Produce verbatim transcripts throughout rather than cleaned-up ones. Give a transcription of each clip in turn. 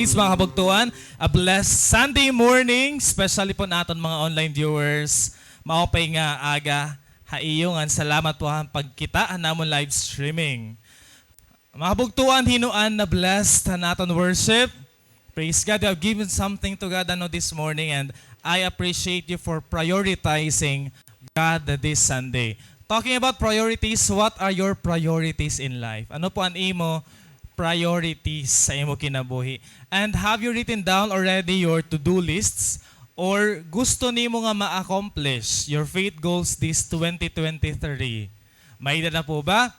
Greetings, mga kabugtoan. A blessed Sunday morning, especially po naton mga online viewers. Maupay nga aga ha iyo, ngan salamat po han pagkita han amon live streaming. Mga kabugtoan, hinuan na blessed han aton worship. Praise God, you have given something to God, ano, this morning, and I appreciate you for prioritizing God this Sunday. Talking about priorities, what are your priorities in life? Ano po an imo priorities sa imo kinabuhi? And have you written down already your to-do lists? Or gusto nimo nga ma-accomplish your faith goals this twenty twenty-three? May-ada na po ba?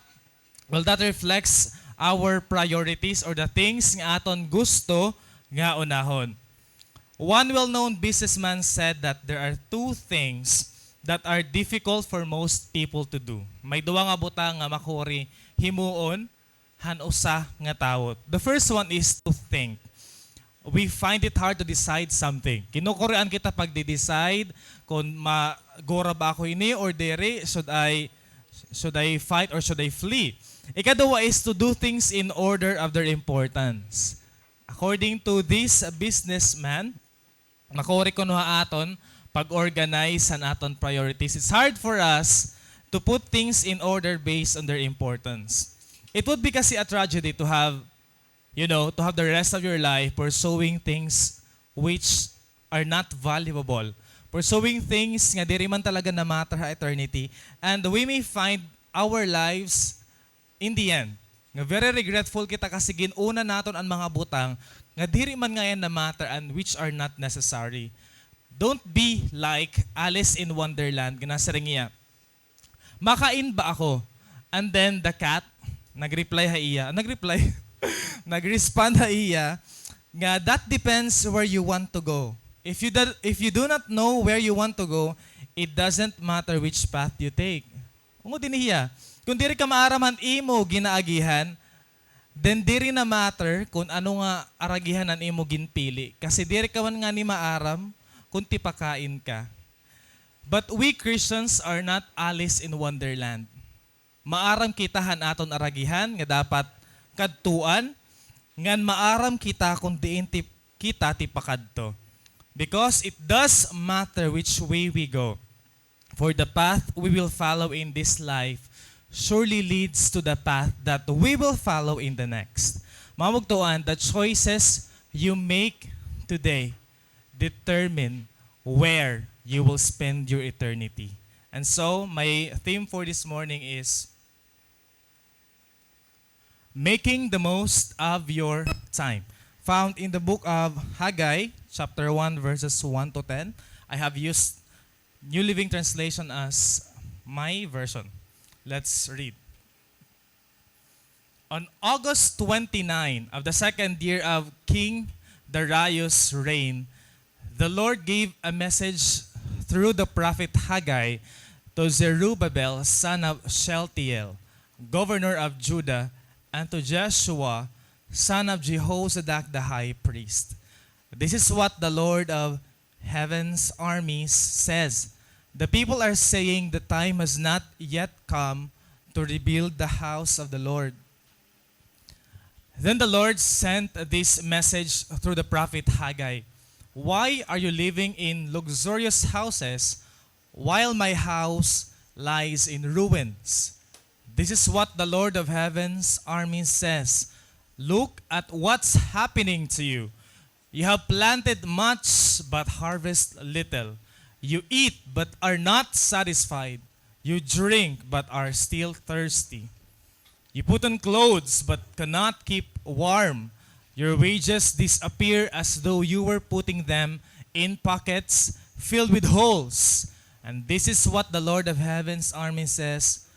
Well, that reflects our priorities or the things nga aton gusto nga unahon. One well-known businessman said that there are two things that are difficult for most people to do. May duha nga butang nga makuri himuon han usa nga tawo. The first one is to think. We find it hard to decide something. Kinukurian kita pagdi-decide kon magura ba ako ini or diri, should I, should I fight or should I flee? Ikaduha is to do things in order of their importance. According to this businessman, makuri kuno ha aton pag-organize han aton priorities. It's hard for us to put things in order based on their importance. It would be kasi a tragedy to have, you know, to have the rest of your life pursuing things which are not valuable. Pursuing things nga diri man talaga na-matter ha eternity. And we may find our lives in the end, nga very regretful kita kasi gin-una naton an mga butang nga diri man ngay-an na-matter and which are not necessary. Don't be like Alice in Wonderland, nga nasiring hiya, "Makain ba ako?" And then the cat, nag-reply ha iya, nag-reply, nag-respond ha iya, nga, "That depends where you want to go. If you do, if you do not know where you want to go, it doesn't matter which path you take." Ungod ini hiya, kon diri ka maaram han imo ginaagihan, then diri na-matter kon ano nga aragihan an imo ginpili, kasi diri ka man ngani maaram kon tipakain ka. But we Christians are not Alice in Wonderland. Maaram kita han aton aragihan nga dapat kadtuan, ngan maaram kita kon diin ti-, kita tipakadto. Because it does matter which way we go. For the path we will follow in this life surely leads to the path that we will follow in the next. Mga kabugtoan, the choices you make today determine where you will spend your eternity. And so, my theme for this morning is making the most of your time. Found in the book of Haggai, chapter one, verses one to ten. I have used New Living Translation as my version. Let's read. On August twenty-nine of the second year of King Darius' reign, the Lord gave a message through the prophet Haggai to Zerubbabel, son of Shealtiel, governor of Judah, and to Jeshua, son of Jehozadak the high priest. This is what the Lord of heaven's armies says, "The people are saying the time has not yet come to rebuild the house of the Lord." Then the Lord sent this message through the prophet Haggai: "Why are you living in luxurious houses while my house lies in ruins?" This is what the Lord of heaven's armies says: "Look at what's happening to you. You have planted much but harvest little. You eat but are not satisfied. You drink but are still thirsty. You put on clothes but cannot keep warm. Your wages disappear as though you were putting them in pockets filled with holes." And this is what the Lord of heaven's army says: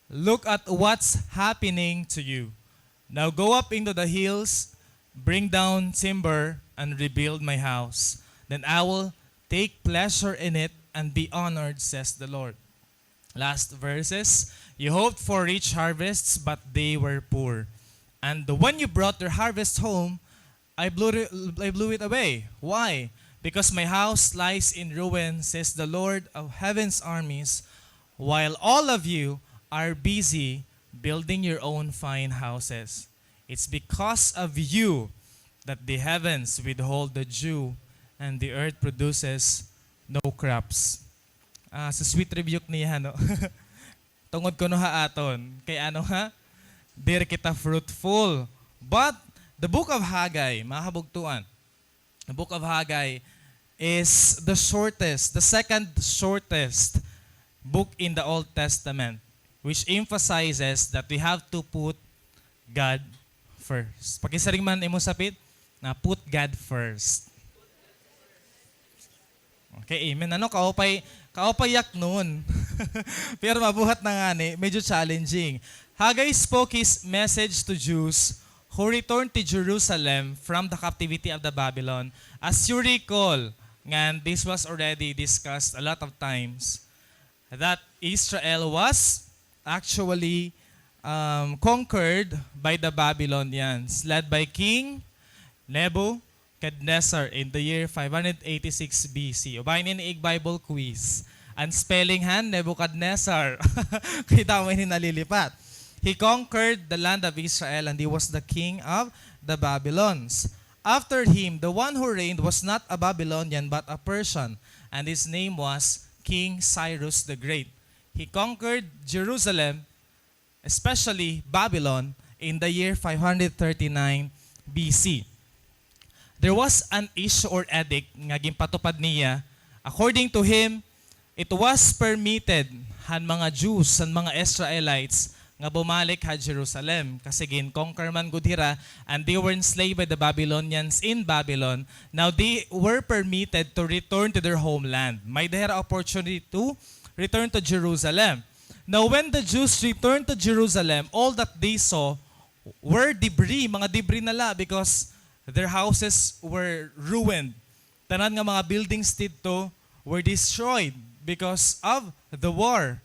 "Look at what's happening to you. Now go up into the hills, bring down timber, and rebuild my house. Then I will take pleasure in it and be honored," says the Lord. Last verses. "You hoped for rich harvests, but they were poor. And when you brought your harvest home, I blew it, I blew it away. Why? Because my house lies in ruin," says the Lord of heaven's armies, "while all of you are busy building your own fine houses." It's because of you that the heavens withhold the dew and the earth produces no crops. Ah, sa sweet rebuke niya, no? Tungod kuno ha aton. Kay ano ha? Diri kita fruitful. But the book of Haggai, mga kabugtuan, the book of Haggai is the shortest, the second shortest book in the Old Testament, which emphasizes that we have to put God first. Pakisiring man imo sapit na put God first. Okay, amen. Ano, kaupay, kaupay yaknon. Pero mabuhat na ngani, medyo challenging. Haggai spoke his message to Jews who returned to Jerusalem from the captivity of the Babylon. As you recall, ngan this was already discussed a lot of times, that Israel was actually, um, conquered by the Babylonians, led by King Nebuchadnezzar in the year five hundred eighty-six B C. Ubahin ini ig Bible quiz. An spelling han Nebuchadnezzar. Kay damo ini nalilipat. He conquered the land of Israel and he was the king of the Babylons. After him, the one who reigned was not a Babylonian but a Persian, and his name was King Cyrus the Great. He conquered Jerusalem, especially Babylon, in the year five hundred thirty-nine B C. There was an issue or edict nga ginpatupad niya. According to him, it was permitted han mga Jews, han mga Israelites, nga bumalik ha Jerusalem. Kasi gin-conquer man gud hira, and they were enslaved by the Babylonians in Babylon. Now, they were permitted to return to their homeland. May-ada hira opportunity to return to Jerusalem. Now, when the Jews returned to Jerusalem, all that they saw were debris, mga debris na la, because their houses were ruined. Tanan nga mga buildings didto were destroyed because of the war.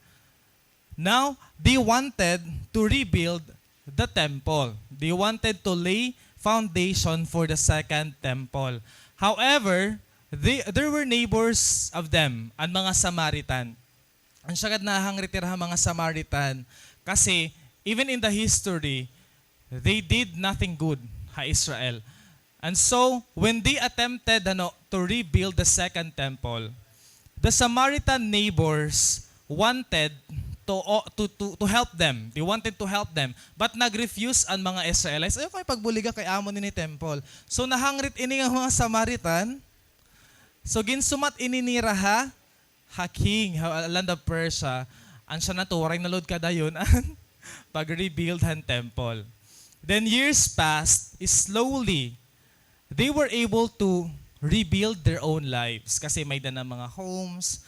Now, they wanted to rebuild the temple. They wanted to lay foundation for the second temple. However, they, there were neighbors of them, an mga Samaritan. An siya gad nahangrit hira ha mga Samaritan, kasi even in the history, they did nothing good ha Israel. And so, when they attempted, ano, to rebuild the second temple, the Samaritan neighbors wanted to, o-, to, to, to help them. They wanted to help them. But nag-refuse an mga Israelites. "Ayaw kami pagbuliga kay amon ini temple." So, nahangrit ini nga mga Samaritan. So, ginsumat ini nira ha ha king, ha land of Persia, an siya nato, waray na load kadayon an pag-rebuild han temple. Then years passed, slowly, they were able to rebuild their own lives. Kasi may-ada na mga homes,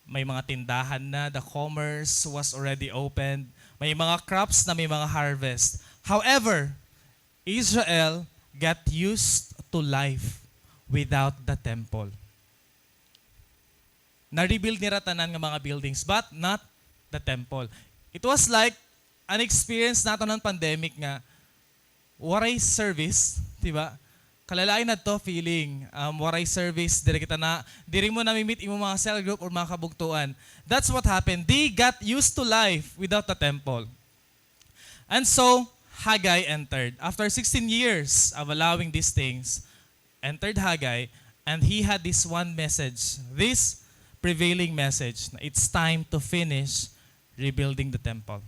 may mga tindahan na, the commerce was already opened, may mga crops na, may mga harvest. However, Israel got used to life without the temple. Na-rebuild nira tanan nga mga buildings, but not the temple. It was like an experience naton han pandemic nga waray service, di ba? Kalalain adto feeling, um, waray service, diri kita na, diri mo nami-meet imo mga cell group or mga kabugtoan. That's what happened. They got used to life without the temple. And so, Haggai entered. After sixteen years of allowing these things, entered Haggai, and he had this one message, this prevailing message, na it's time to finish rebuilding the temple.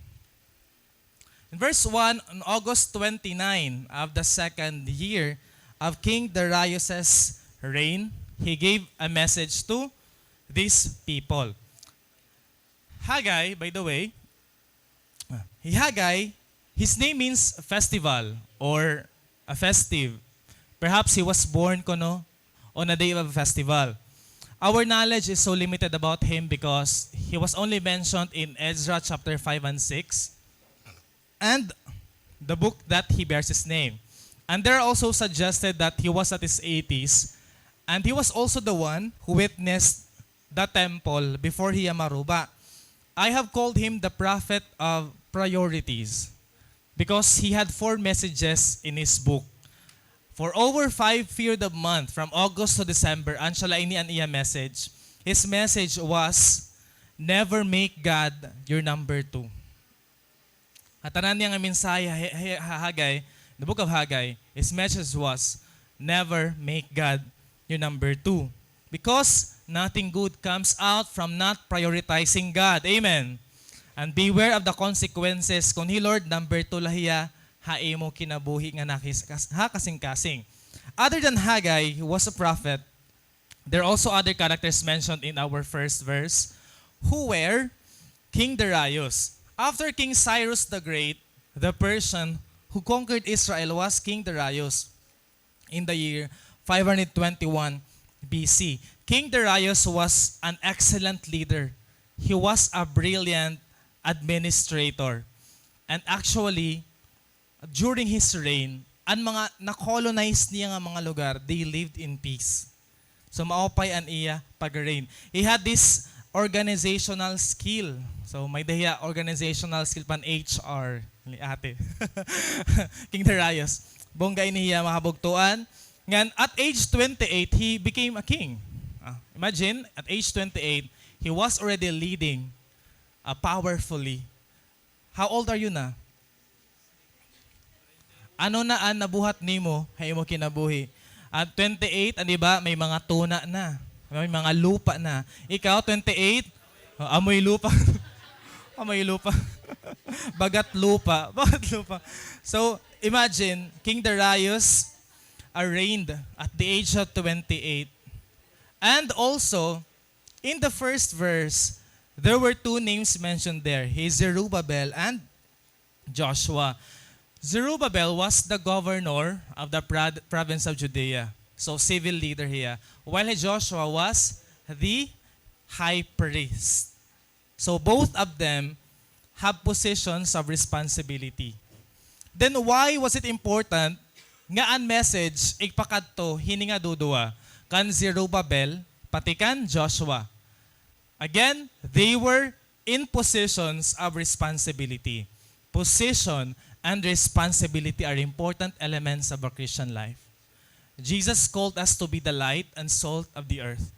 In verse one, on August twenty-nine of the second year of King Darius's reign, he gave a message to these people. Haggai, by the way, ah, hi Haggai, his name means festival or a festive. Perhaps he was born kuno on a day of a festival. Our knowledge is so limited about him because he was only mentioned in Ezra chapter five and six and the book that he bears his name. And there are also suggested that he was at his eighties, and he was also the one who witnessed the temple before he amaruba. I have called him the prophet of priorities because he had four messages in his book. For over five period of month, from August to December, an siya la ini an iya message. His message was, "Never make God your number two." Ha tanan niya nga mensahe ha, ha, ha Haggai, the book of Haggai, his message was, Never make God your number two. Because nothing good comes out from not prioritizing God. Amen. And beware of the consequences. Kon hi Lord number two la hiya ha imo kinabuhi nga nakis-, kas-, ha kasingkasing. Other than Haggai, who was a prophet, there are also other characters mentioned in our first verse who were King Darius. After King Cyrus the Great, the Persian who conquered Israel was King Darius in the year five hundred twenty-one B C. King Darius was an excellent leader. He was a brilliant administrator. And actually, during his reign, an mga na-colonize niya nga mga lugar, they lived in peace. So, maupay an iya pag-reign. He had this organizational skill. So, may-ada hiya organizational skill pan H R. Ni ate. King Darius. Bongga ini hiya, mga kabugtoan. Ngan, at age twenty-eight, he became a king. Ah, imagine, at age twenty-eight, he was already leading, ah, powerfully. How old are you na? Ano na an nabuhat nimo ha imo kinabuhi? At twenty-eight, an iba, may mga tuna na. May mga lupa na. Ikaw, twenty-eight, ah, amoy lupa. Amoy lupa. Bagat lupa. Bagat lupa. So, imagine, King Darius, uh, reigned at the age of twenty-eight. And also, in the first verse, there were two names mentioned there. He is Zerubbabel and Joshua. Zerubbabel was the governor of the prad-, province of Judea. So, civil leader hiya. While Joshua was the high priest. So, both of them have positions of responsibility. Then, why was it important nga an message igpakadto hini nga duduha, kan Zerubbabel, pati kan Joshua? Again, they were in positions of responsibility. Position and responsibility are important elements of a Christian life. Jesus called us to be the light and salt of the earth.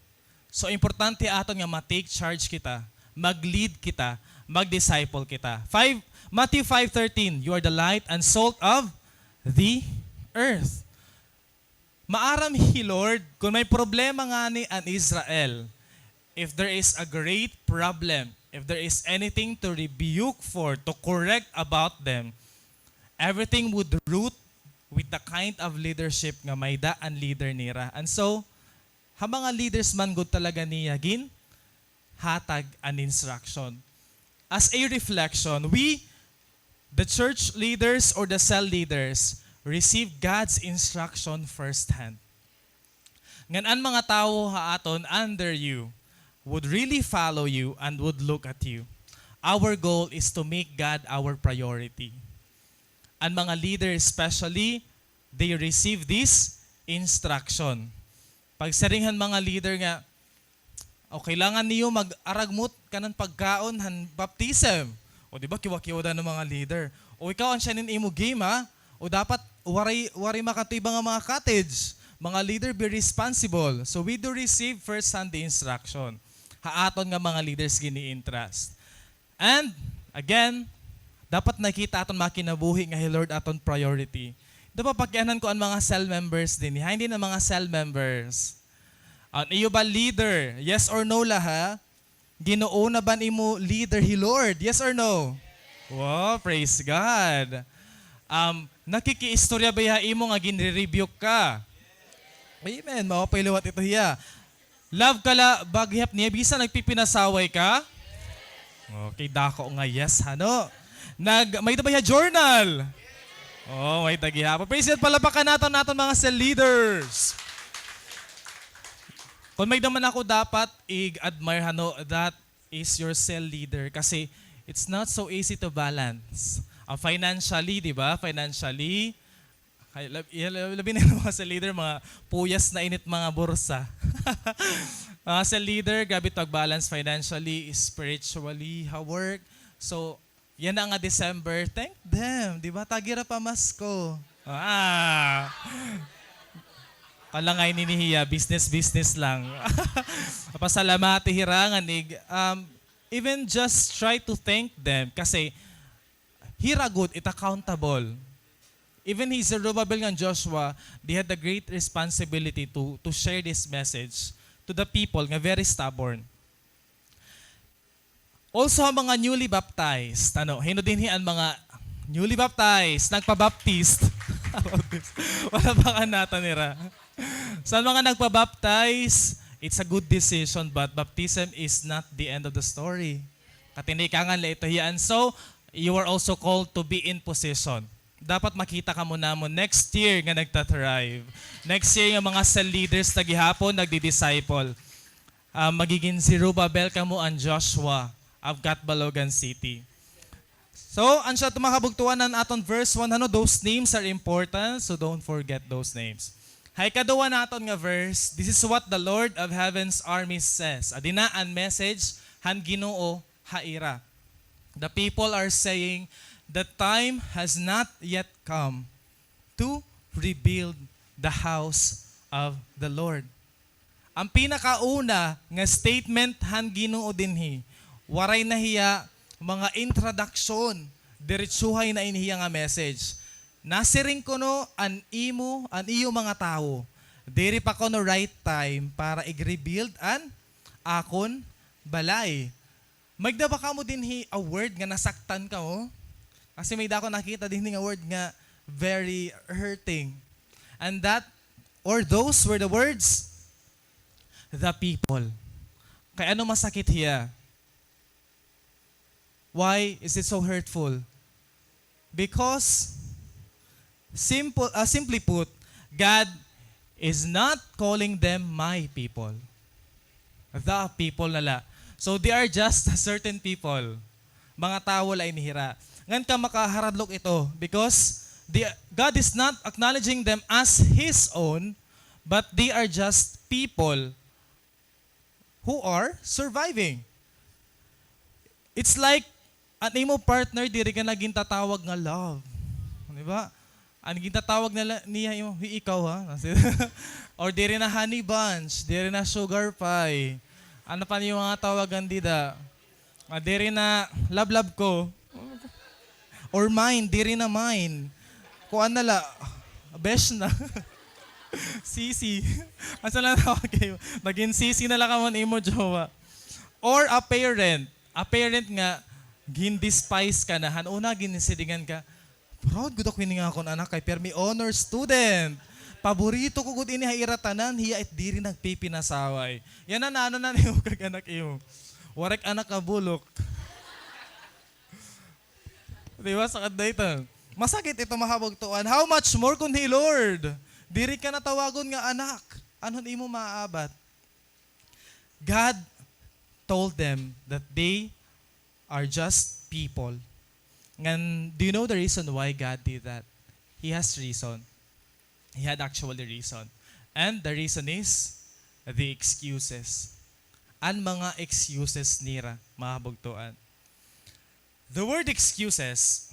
So, importante aton nga ma-take charge kita, mag-lead kita, mag-disciple kita. Five, Matthew five thirteen, "You are the light and salt of the earth." Maaram hi Lord, kon may problema ngani an Israel, if there is a great problem, if there is anything to rebuke for, to correct about them, everything would root with the kind of leadership nga may-ada an leader nira. And so, ha mga leaders man gud talaga niya ginhatag an instruction. As a reflection, we, the church leaders or the cell leaders, receive God's instruction firsthand. Ngan an mga tawo ha aton under you would really follow you and would look at you. Our goal is to make God our priority. An mga leader especially, they receive this instruction. Pagsiring han mga leader nga, o, kailangan niyo mag-aragmot kanan pagkaon han baptism. O, di ba, kiwa-kiwa daw an mga leader. O, ikaw, an siya nin imo game, ha? O, dapat waray, waray makadto iba nga mga cottage. Mga leader, be responsible. So, we do receive first-hand the instruction ha aton nga mga leaders gini-entrust. And, again, dapat nakita aton mga kinabuhi nga hi Lord aton priority. Dapat pakianhan ko an mga cell members dinhi. Hain dinhi an mga cell members? An iyo ba leader? Yes or no la, ha? Ginoo na ba an imo leader hi Lord? Yes or no? Wow, praise God. Um, nakikiistorya ba hiya ha imo nga ginre-rebuke ka? Amen. Maupay liwat ito hiya. Love ka la ba gihap niya bisan nagpipinasaway ka? Okay, dako nga yes, hano? Nag-, may-ada ba hiya journal? Oh, may-ada gihapon. Praise God, palapakan naton, naton mga cell leaders. Kon may-ada man ako dapat i-admire, hano, that is your cell leader kasi it's not so easy to balance. Ah, financially, di ba? Financially, ay, lab-, y-, lab-, labi na an mga cell leader, mga puyas na init, mga bursa. Mga cell leader, grabe it pag-balance financially, spiritually, ha work. So, yana nga December, thank them. Di ba? Tagi ra pamasko. Ah. Kalangay nini hiya, business, business lang. Pasalamati hira nga nig-, um, even just try to thank them kasi hira gud it accountable. Even hi Zerubbabel ngan Joshua, they had the great responsibility to, to share this message to the people nga very stubborn. Also, an mga newly baptized. Ano, hin-o dinhi an mga newly baptized, nagpa-baptist? Wala pa an nata nira. So, an mga nagpa-baptize, it's a good decision, but baptism is not the end of the story. Katinikangan la ito hiya. And so, you are also called to be in position. Dapat makita kamo namon next year nga nagta-thrive. Next year nga mga cell leaders na gihapon, nagdi-disciple. Ah, magigin Zerubbabel kamo and Joshua of Catbalogan City. So, an siya, mga kabugtoan, an aton verse one, ano, those names are important, so don't forget those names. Ha ikaduha naton nga verse, this is what the Lord of heaven's armies says. Adi na an message han Ginoo ha ira. The people are saying, "The time has not yet come to rebuild the house of the Lord." An pinakauna nga statement han Ginoo dinhi, waray na hiya mga introduction, diretsuhay na ini hiya nga message. Nasiring kuno an imo, an iyo mga tawo, diri pa kuno right time para ig-rebuild an akon balay. May-ada ba kamo dinhi a word nga nasaktan kamo? Kasi may-ada ako nakita dinhi nga word nga very hurting. And that, or those were the words, the people. Kay ano masakit hiya? Why is it so hurtful? Because, simple, ah, simply put, God is not calling them my people. The people na la. So, they are just a certain people. Mga tawo la ini hira. Ngan ka makaharadlok ito because the, God is not acknowledging them as His own, but they are just people who are surviving. It's like, an imo partner, diri ka na gintatawag nga love. Di ba? An gintatawag na la-, niya imo, "Hi, ikaw, ha?" Or diri na honey bunch, diri na sugar pie. Ano pa niyo mga tawagan dida? Ah, diri na love, love ko. Or mine, diri na mine. Kuan na la, besh na. Sisi. Asa na tawag kayo? Naging sisi na la kamo han imo jowa. Or a parent. A parent nga, gin-despise ka na. Han una, ginsidingan ka, "Proud gud ako ini nga akon anak kay permi honor student. Paborito ko gud ini ha ira tanan, hiya it diri nagpipinasaway." Yana na, ano na nimo kag anak imo? Waray ka anak ka bulok. Di ba? Sakit na ito. Masakit ito, mga kabugtoan. How much more kun hi Lord? Diri ka na tawagon nga anak. Ano an imo maaabat? God told them that they are just people. Ngan, do you know the reason why God did that? He has reason. He had actually reason. And the reason is the excuses. An mga excuses nira, mga kabugtoan. The word excuses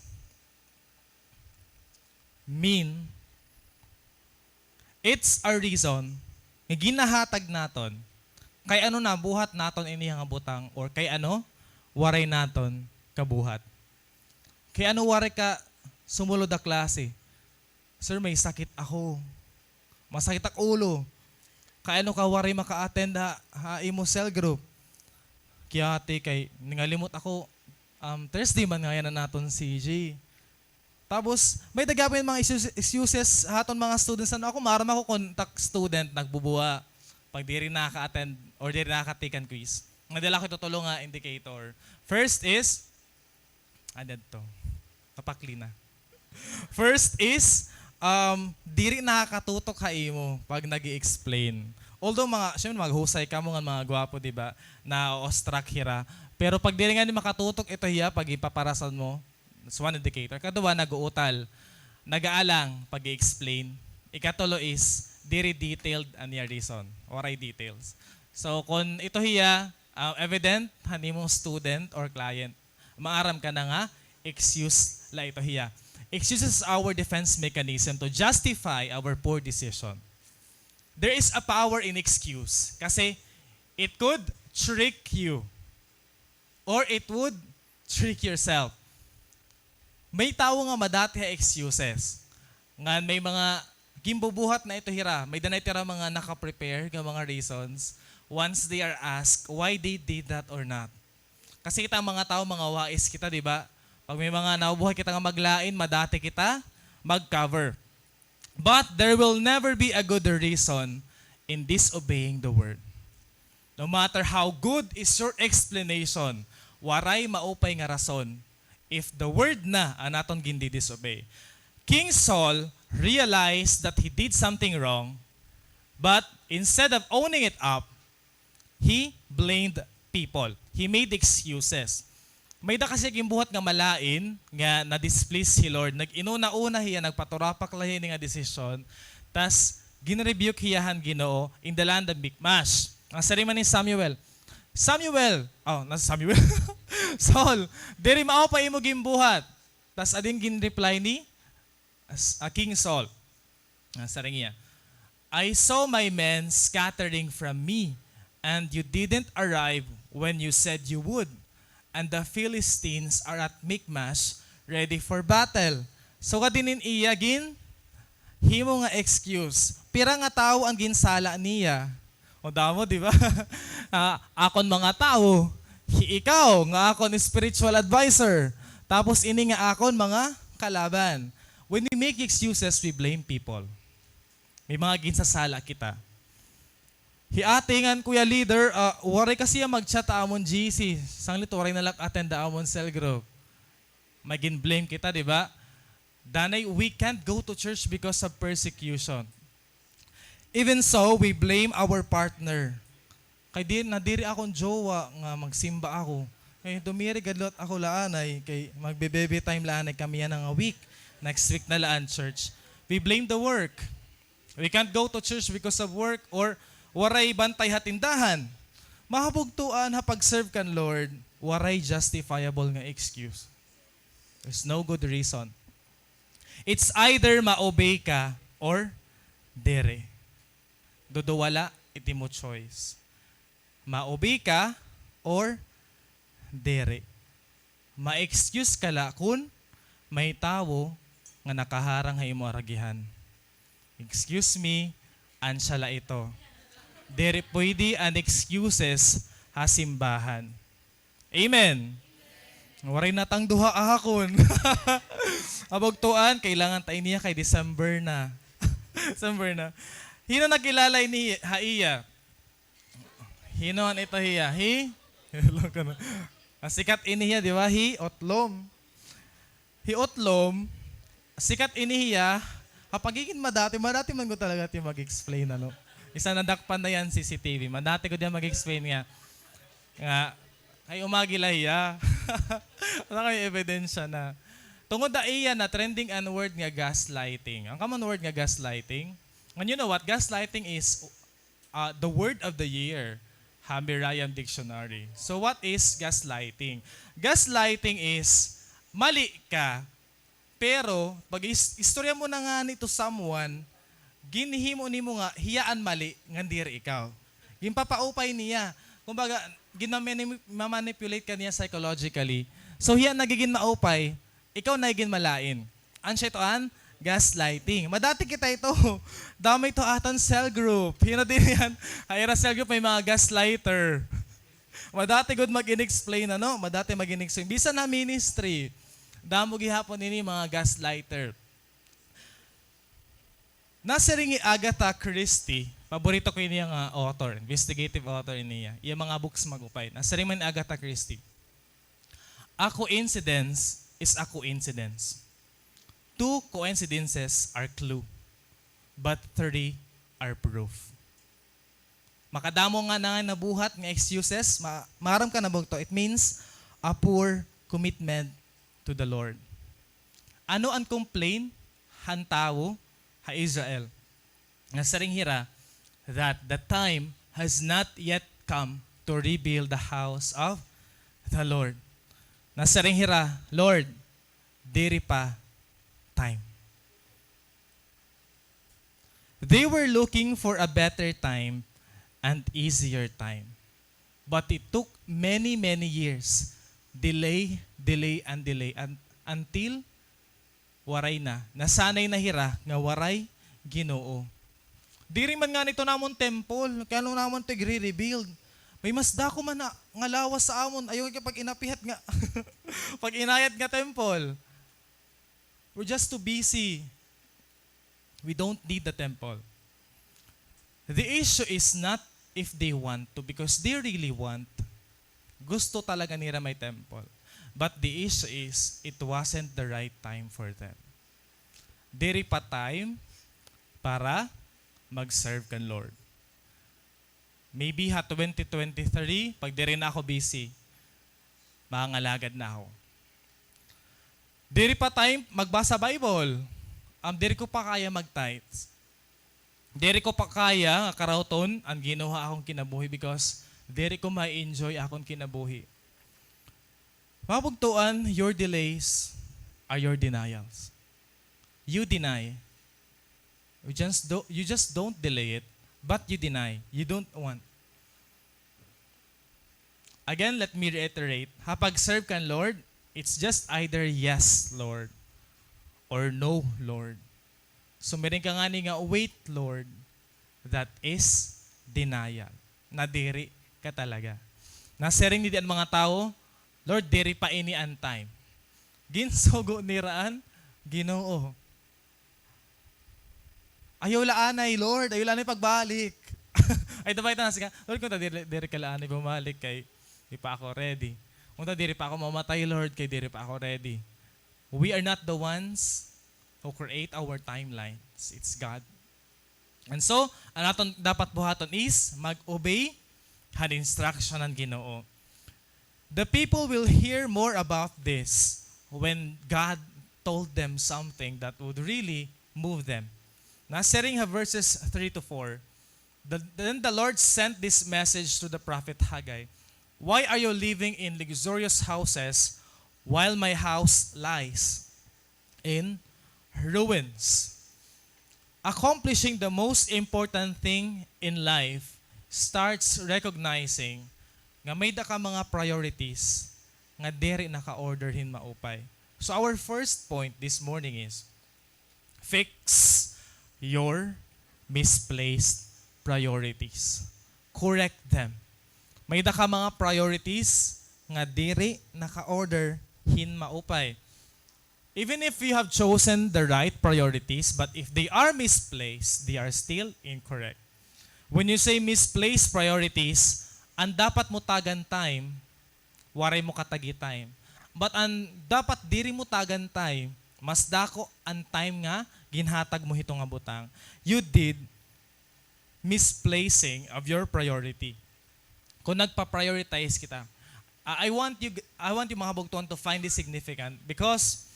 mean, it's a reason nga ginahatag naton kay ano nabuhat naton ini nga butang or kay ano waray naton kabuhat. Kay ano waray ka sumulod ha klase? "Sir, may sakit ako. Masakit ak ulo. Kay ano ka waray maka-attend ha, ha imo cell group?" "Kiyati kay nangalimot ako, um, Thursday man ngay-an an aton C J." Tapos, may-ada gihapon mga excuses, excuses ha aton mga students. Ano, ako, maaram ako kon tak student nagbubuha pag diri nakaka-attend or diri nakaka-take an quiz. May-ada la ako itutulo nga indicator. First is, ano to? Kapakli na. First is, um, diri nakakatutok ha imo pag nag-i-explain. Although, mga, syempre, maghusay kamo nga mga gwapo, di ba? Na-awe-struck hira. Pero pag diri ngani makatutok ito hiya, pag ipaparasan mo, that's one indicator. Kaduha, nag-uutal. Nag-aalang pag-i-explain. Ikatulo is, diri detailed an iya reason. Waray details. So, kon ito hiya, ah, evident han imo student or client, maaram ka na nga excuse la ito hiya. Excuses are our defense mechanism to justify our poor decision. There is a power in excuse kasi it could trick you. Or it would trick yourself. May tawo nga madati ha excuses. Ngan may mga ginbubuhat na ito hira. May-ada na ito hira mga naka-prepare nga mga reasons once they are asked why they did that or not. Kasi kita mga tawo, mga wais kita, di ba? Pag may mga nabubuhat kita nga maglain, madati kita mag-cover. But there will never be a good reason in disobeying the word. No matter how good is your explanation, waray maupay nga rason if the word na an aton gindi-disobey. King Saul realized that he did something wrong, but instead of owning it up, he blamed people. He made excuses. May-ada kasi ginbuhat nga malain nga na-displease hi Lord. Nag-inuna-una hiya, nagpaturapak la hiya ini nga desisyon, tas gin-rebuke hiya han Ginoo in the land of Michmash. Nasiring man ni Samuel, "Samuel!" Oh, na Samuel. "Saul, diri maupay imo ginbuhat." Tas adi an gin-reply ni as, ah, King Saul. Nasiring hiya, "I saw my men scattering from me, and you didn't arrive when you said you would. And the Philistines are at Michmash, ready for battle." So, kadi ini iya ginhimo nga excuse. Pira nga tawo an ginsala niya? O, damo, di ba? Ah, akon mga tawo, hi-, ikaw nga akon spiritual adviser, tapos ini nga akon mga kalaban. When we make excuses, we blame people. May mga ginsasala kita. Hi ate ngan kuya leader, ah, waray kasi hiya mag-chat ha amon G C. Sanglit waray na la attend ha amon cell group. May gin-blame kita, di ba? Danay, we can't go to church because of persecution. Even so, we blame our partner. Kay di, nadiri akon jowa nga magsimba ako. Kay dumiri gad liwat ako la anay, kay magbe-baby time la anay kami yana nga week. Next week na la an church. We blame the work. We can't go to church because of work or waray bantay ha tindahan. Mahabugtoan ha pag-serve kan Lord, waray justifiable nga excuse. There's no good reason. It's either ma-obey ka or diri. Duduwa la it imo choice. Ma-obey ka or diri. Ma-excuse ka la kun may tawo nga nakaharang ha imo aragihan. Excuse me, ansya la ito. Diri pwede an excuses ha simbahan. Amen. Waray na tang duha ha akon. Habugtoan, kailangan ta ini hiya kay December na. December na. Hin-o nakilala ini ha iya? Hin-o an ito hiya? Hi? Hello ka na. Ah, sikat ini hiya, di ba? Hi Otlom. Hi Otlom, sikat ini hiya. Ha pagigin madati, madati man gud talaga it iya mag-explain, ano? Bisan nadakpan na hiya han C C T V. Madati gud hiya mag-explain nga, nga, kay umagi la hiya. Wala kami ebidensya na. Tungod ha iya, na-trending an word nga gaslighting. An common word nga gaslighting. And you know what? Gaslighting is, uh, the word of the year ha Merriam Dictionary. So what is gaslighting? Gaslighting is, mali ka, pero pag is-, istorya mo na ngani to someone, ginhimo nimo nga hiya an mali, ngan diri ikaw. Ginpapaupay niya. Kumbaga, ginmamani-, mamanipulate ka niya psychologically. So, hiya nagigin maupay, ikaw nagigin malain. Ansya ito an gaslighting. Madati kita ito. Damo ito ha aton cell group. Hin-o diri an, ha ira cell group may mga gaslighter. Madati gud mag-inexplain, ano? Madati mag-inexplain. Bisan ha ministry, damo gihapon ini mga gaslighter. Nasiring hi Agatha Christie, paborito ko ini nga author, investigative author ini hiya. Iya mga books mag-upay. Nasiring man ni Agatha Christie, "A coincidence is a coincidence. Two coincidences are clue, but three are proof." Makadamo nga na nabuhat nga excuses, ma-, maaram ka na ba ito? It means a poor commitment to the Lord. Ano an complaint han tawo ha Israel? Nasiring hira that the time has not yet come to rebuild the house of the Lord. Nasiring hira, "Lord, diri pa time." They were looking for a better time and easier time. But it took many, many years. Delay, delay, and delay, un-, until Waray na. Nasanay na hira nga waray Ginoo. Diri man ngani ito namon temple, kay ano namon ito igre-rebuild? May mas dako man na, nga lawas sa amon, ayaw ka pag-inapihat nga, pag-inayat nga temple. We're just too busy. We don't need the temple. The issue is not if they want to, because they really want. Gusto talaga nira may temple. But the issue is, it wasn't the right time for them. Diri pa time para mag-serve kan Lord. Maybe ha twenty twenty-three, pag diri na ako busy, mangangalagad na ako. Diri pa time magbasa Bible. Um, diri ko pa kaya mag-tithes. Diri ko pa kaya nga karawton an Ginoo ha akon kinabuhi because diri ko ma-enjoy akon kinabuhi. Mga bugtoan, your delays are your denials. You deny. You just do, you just don't delay it, but you deny. You don't want. Again, let me reiterate, ha pag-serve kan Lord, it's just either yes, Lord, or no, Lord. Sumiring ka ngani nga, "Wait, Lord," that is denial. Na diri ka talaga. Nasiring ni di an mga tawo, "Lord, diri pa ini an time." Ginsugo nira an Ginoo. Ayaw la anay, Lord. Ayaw la anay pagbalik. Ay, ito pa ito na, sige. Lord, kung ta diri, diri ka la anay bumalik kay di pa ako ready. Kung ta diri pa ako mamatay, Lord, kay diri pa ako ready. We are not the ones who create our timelines. It's God. And so, an aton dapat buhaton is mag-obey han instruction han Ginoo. The people will hear more about this when God told them something that would really move them. Nasiring ha verses three to four, the, then the Lord sent this message to the prophet Haggai, "Why are you living in luxurious houses while my house lies in ruins?" Accomplishing the most important thing in life starts recognizing nga may-ada ka mga priorities nga diri naka-order hin maupay. So our first point this morning is, fix your misplaced priorities. Correct them. May-ada ka mga priorities nga diri naka-order hin maupay. Even if you have chosen the right priorities, but if they are misplaced, they are still incorrect. When you say misplaced priorities, an dapat mo tagan time, waray mo katagi time. But an dapat diri mo tagan time, mas dako an time nga ginhatag mo hito nga butang. You did misplacing of your priority. Kung nagpa-prioritize kita, I, I want you, I want you, mga bugtoan, to find this significant because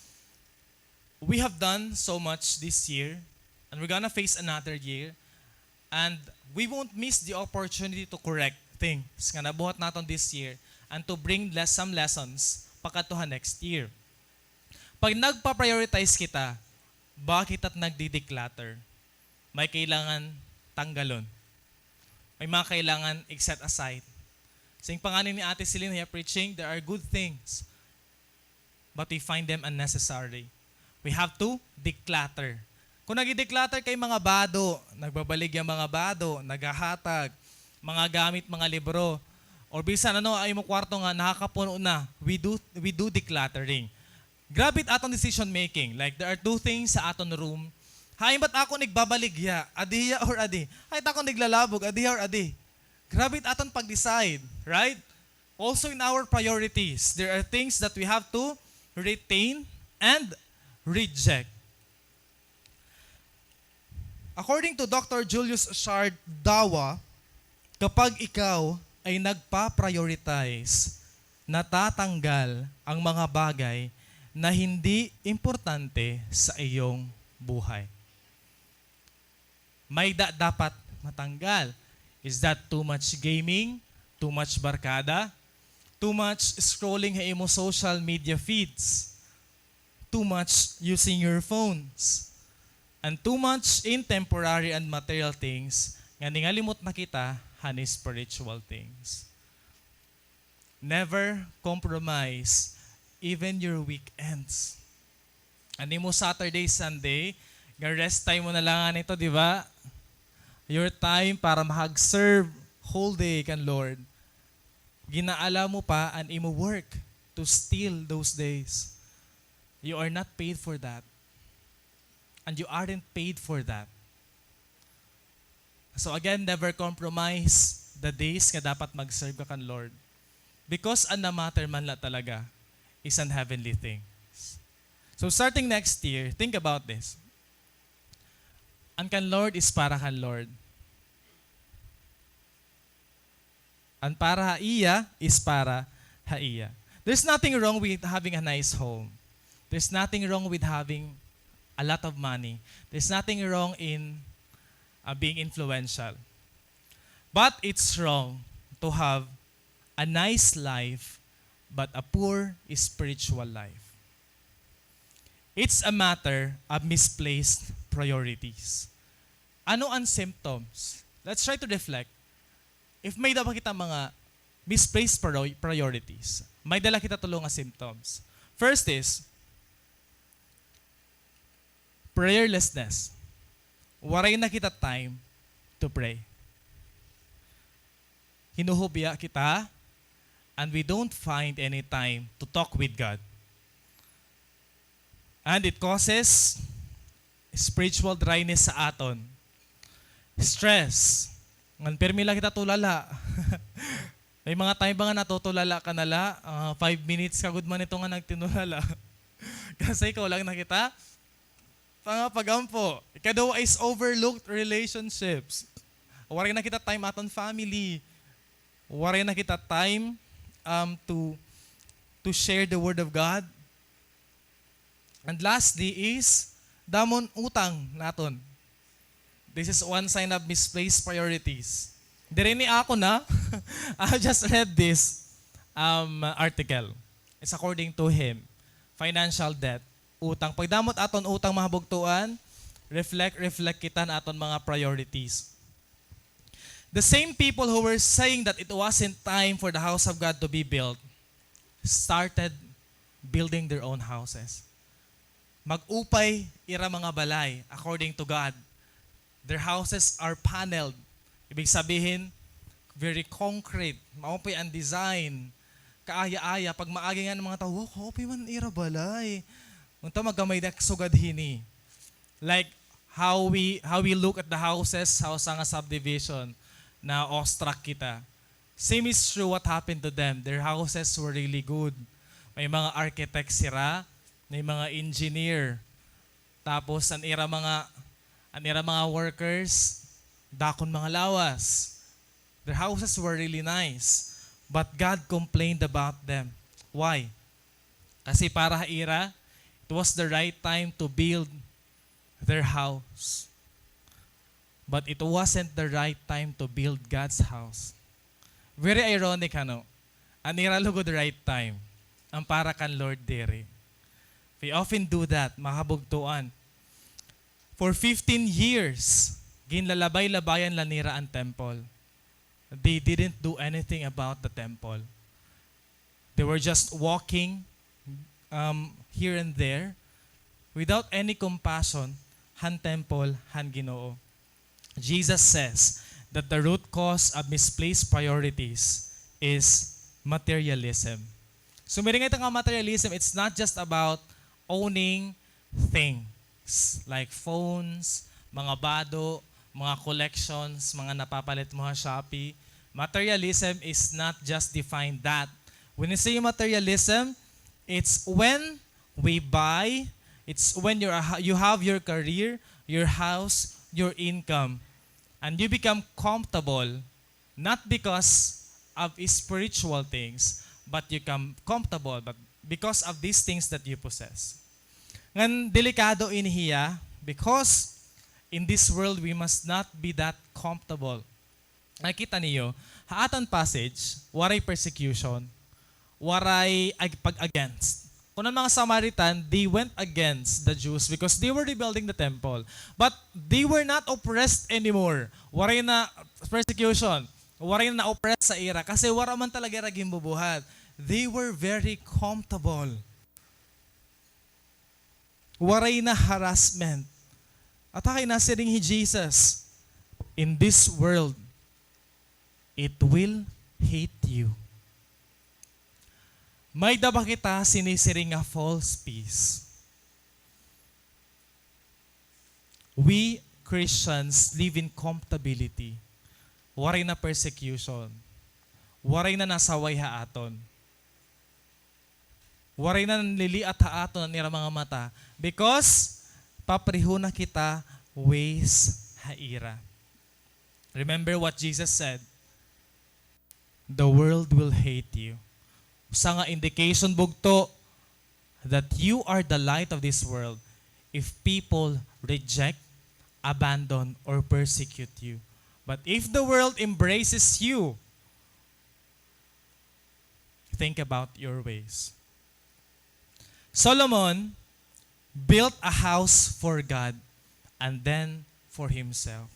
we have done so much this year and we're gonna face another year and we won't miss the opportunity to correct things nga nabuhat naton this year and to bring les-, some lessons pakadto ha next year. Pag nagpa-prioritize kita, bakit at nagdi-declutter? May kailangan tanggalon. May mga kailangan i-set aside. Siring pa ngani ni Ate Celine ha preaching, there are good things, but we find them unnecessary. We have to declutter. Kung nagdi-declutter kay mga bado, nagbabaligya mga bado, naghahatag, mga gamit, mga libro, or bisan ano, an imo kwarto nga nakakapuno na, we do, we do decluttering. Grabe it aton decision making. Like, there are two things sa aton room. Hain ba't akon igbabaligya? Adiya or adi? Hain it akon iglalabog? Adiya or adi? Grabe it aton pag-decide, right? Also in our priorities, there are things that we have to retain and reject. According to Doctor Julius Shard Dawa, kapag ikaw ay nagpa-prioritize, natatanggal ang mga bagay na hindi importante sa iyong buhay. May-ada dapat matanggal. Is that too much gaming? Too much barkada? Too much scrolling ha imo social media feeds? Too much using your phones, and too much in temporary and material things nga ningalimot na kita han spiritual things. Never compromise even your weekends. An imo Saturday, Sunday, ga-rest time mo na la ngani ito, di ba? Your time para makag-serve whole day kan Lord. Ginaala mo pa an imo work to steal those days. You are not paid for that. And you aren't paid for that. So again, never compromise the days nga dapat mag-serve ka kan Lord. Because an na-matter man la talaga is an heavenly things. So starting next year, think about this. An kan Lord is para kan Lord. An para ha iya is para ha iya. There's nothing wrong with having a nice home. There's nothing wrong with having a lot of money. There's nothing wrong in, uh, being influential. But it's wrong to have a nice life but a poor spiritual life. It's a matter of misplaced priorities. Ano an symptoms? Let's try to reflect. If may-ada ba kita mga misplaced priori-, priorities, may-ada la kita tulo nga symptoms. First is prayerlessness. Waray na kita time to pray. Hinuhubya kita, and we don't find any time to talk with God. And it causes spiritual dryness sa aton. Stress. Ngan pirmi la kita tulala. May mga time ba nga natutulala ka na la, ah, five minutes ka gud man ito nga nagtinulala. Kasi kulang na kita pangapagampo. Ikaduha is overlooked relationships. Waray na kita time aton family. Waray na kita time, um, to, to share the word of God. And lastly is, damo an utang naton. This is one sign of misplaced priorities. Diri ini akon, ha. I just read this, um, article. It's according to him. Financial debt. Utang. Pagdamo it aton utang, mga kabugtoan, reflect, reflect kita han aton mga priorities. The same people who were saying that it wasn't time for the house of God to be built started building their own houses. Mag-upay ira mga balay according to God. Their houses are paneled. Ibig sabihin, very concrete. Maupay an design. Kaaya-aya. Pag maagi nga an mga tawo, "Wow, kaupay man ira balay." Unta magkamay na sugad hini. Like how we, how we look at the houses ha usa nga subdivision, na-awestruck kita. Same is true what happened to them. Their houses were really good. May mga architects sira, may mga engineer. Tapos an ira mga, an ira mga workers, dakon mga lawas. Their houses were really nice. But God complained about them. Why? Kasi para ha ira, it was the right time to build their house. But it wasn't the right time to build God's house. Very ironic, ano? An ira lugod right time, an para kan Lord diri. We often do that, mga kabugtoan. For fifteen years, ginlalabay-labayan la nira an temple. They didn't do anything about the temple. They were just walking, um, here and there without any compassion han temple han Ginoo. Jesus says that the root cause of misplaced priorities is materialism. So, miringay ta nga materialism, it's not just about owning things like phones, mga bado, mga collections, mga napapalit mo ha Shopee. Materialism is not just defined that. When you say materialism, it's when we buy, it's when you're, you have your career, your house, your income, and you become comfortable, not because of spiritual things, but you come comfortable, but because of these things that you possess. Ngan delikado ini hiya, because in this world, we must not be that comfortable. Nakita niyo, ha aton passage, waray persecution, waray ag-, pag-against. Kun an mga Samaritan, they went against the Jews because they were rebuilding the temple. But they were not oppressed anymore. Waray na persecution. Waray na na-oppress sa ira. Kasi wara man talaga ira ginbubuhat. They were very comfortable. Waray na harassment. At haka nasiring hi Jesus, "In this world, it will hate you." May-ada ba kita sinisiring nga false peace? We Christians live in comfortability. Waray na persecution. Waray na nasaway ha aton. Waray na nanliliat ha aton an ira mga mata because papareho na kita ways ha ira. Remember what Jesus said, "The world will hate you." Usa nga indication bugto that you are the light of this world if people reject, abandon, or persecute you. But if the world embraces you, think about your ways. Solomon built a house for God and then for himself.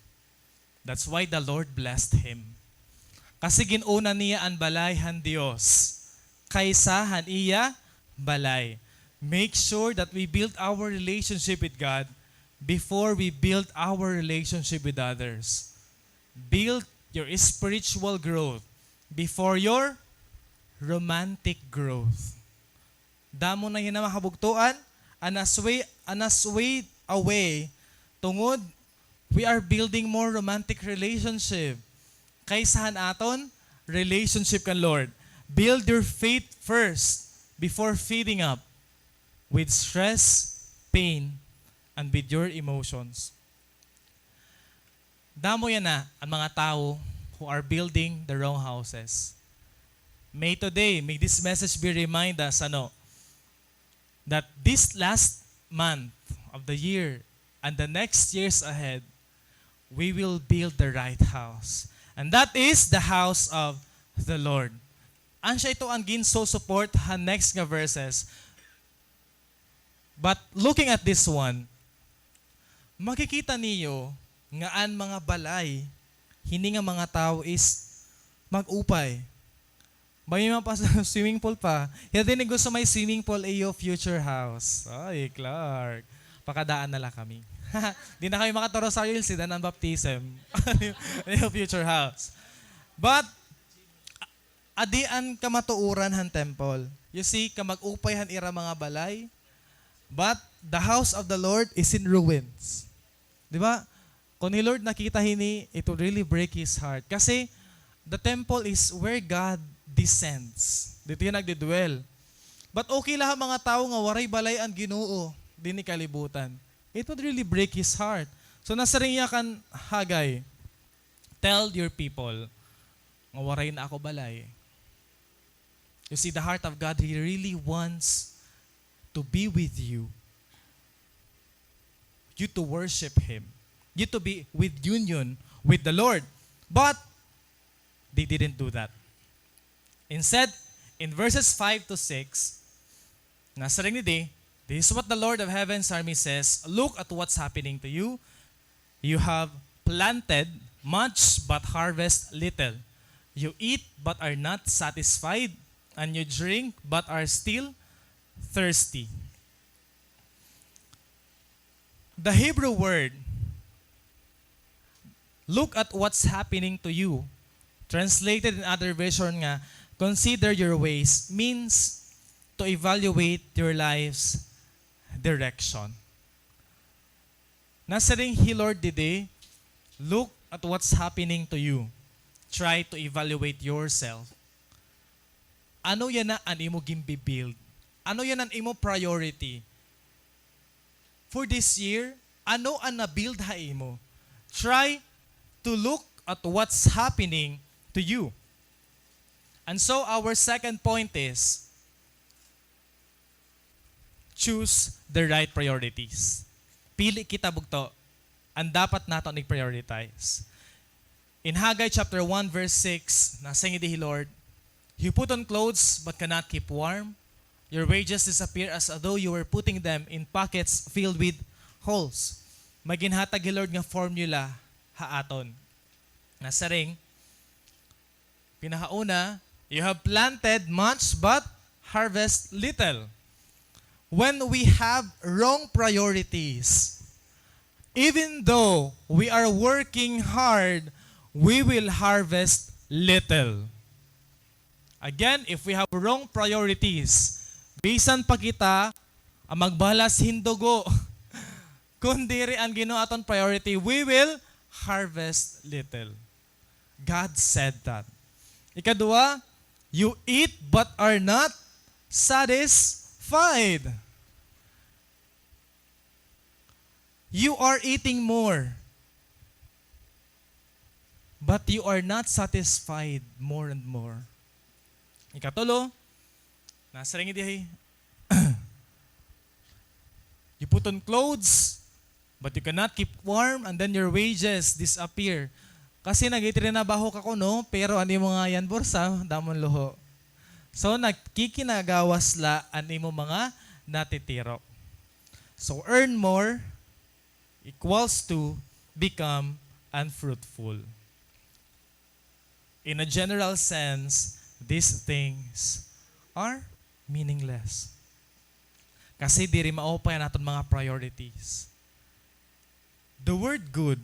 That's why the Lord blessed him. Kasi gin-una niya an balay han Dios kaysa han iya balay. Make sure that we build our relationship with God before we build our relationship with others. Build your spiritual growth before your romantic growth. Damo na yana, mga kabugtoan, an asway, an asway away tungod we are building more romantic relationship kaysa han aton relationship kan Lord. Build your faith first before feeding up with stress, pain, and with your emotions. Damo yana an mga tawo who are building the wrong houses. May today, may this message be remind us, ano, that this last month of the year and the next years ahead, we will build the right house. And that is the house of the Lord. Asya ito an ginsusupport han next nga verses. But looking at this one, makikita niyo nga an mga balay hini nga mga tawo is mag-upay. May mga pa-, swimming pool pa. Kaya din gusto may swimming pool iyo future house. Ay, Clark. Pakadaan na la kami. Di na kami makaturosaryo, ilsidan an baptism. Iyo future house. But, adi an kamatuoran han temple. You see, kamag-upay han ira mga balay. But the house of the Lord is in ruins. Di ba? Kon hi Lord nakita hini, it would really break his heart. Kasi, the temple is where God descends. Dito hiya nagdidwell. But okay la ha mga tawo nga waray balay an Ginoo dinhi kalibutan. It would really break his heart. So, nasiring hiya kan Haggai, "Tell your people nga waray na ako balay." You see, the heart of God, He really wants to be with you. You to worship Him. You to be with union with the Lord. But they didn't do that. Instead, in verses five to six, nasiring didi, "This is what the Lord of heaven's army says, 'Look at what's happening to you. You have planted much but harvest little. You eat but are not satisfied, and you drink but are still thirsty.'" The Hebrew word, "Look at what's happening to you," translated in other version nga, "Consider your ways," means to evaluate your life's direction. Nasiring hi Lord didi, "Look at what's happening to you. Try to evaluate yourself." Ano yana an imo ginbi-build? Ano yana an imo priority? For this year, ano an na-build ha imo? Try to look at what's happening to you. And so our second point is, choose the right priorities. Pili kita bugto an dapat naton i-prioritize. In Haggai chapter one verse six, nasiring didi hi Lord, "You put on clothes but cannot keep warm. Your wages disappear as though you were putting them in pockets filled with holes." May ginhatag hi Lord nga formula ha aton. Nasiring, pinakauna, "You have planted much but harvest little." when we have wrong priorities, even though we are working hard, we will harvest little. Again, if we have wrong priorities, bisan pa kita an magbalas hin dugo, kon diri an Ginoo aton priority, we will harvest little. God said that. Ikaduha, you eat but are not satisfied. You are eating more, but you are not satisfied more and more. Ikatulo, nasiring dinhi, you put on clothes, but you cannot keep warm, and then your wages disappear. Kasi nagtitrinabaho ka kuno, pero an imo nga yana bursa, damo an luho. So, nagkikinagawas la an imo mga natitirok. So, earn more equals to become unfruitful. In a general sense, these things are meaningless. Kasi diri maupay an aton mga priorities. The word good.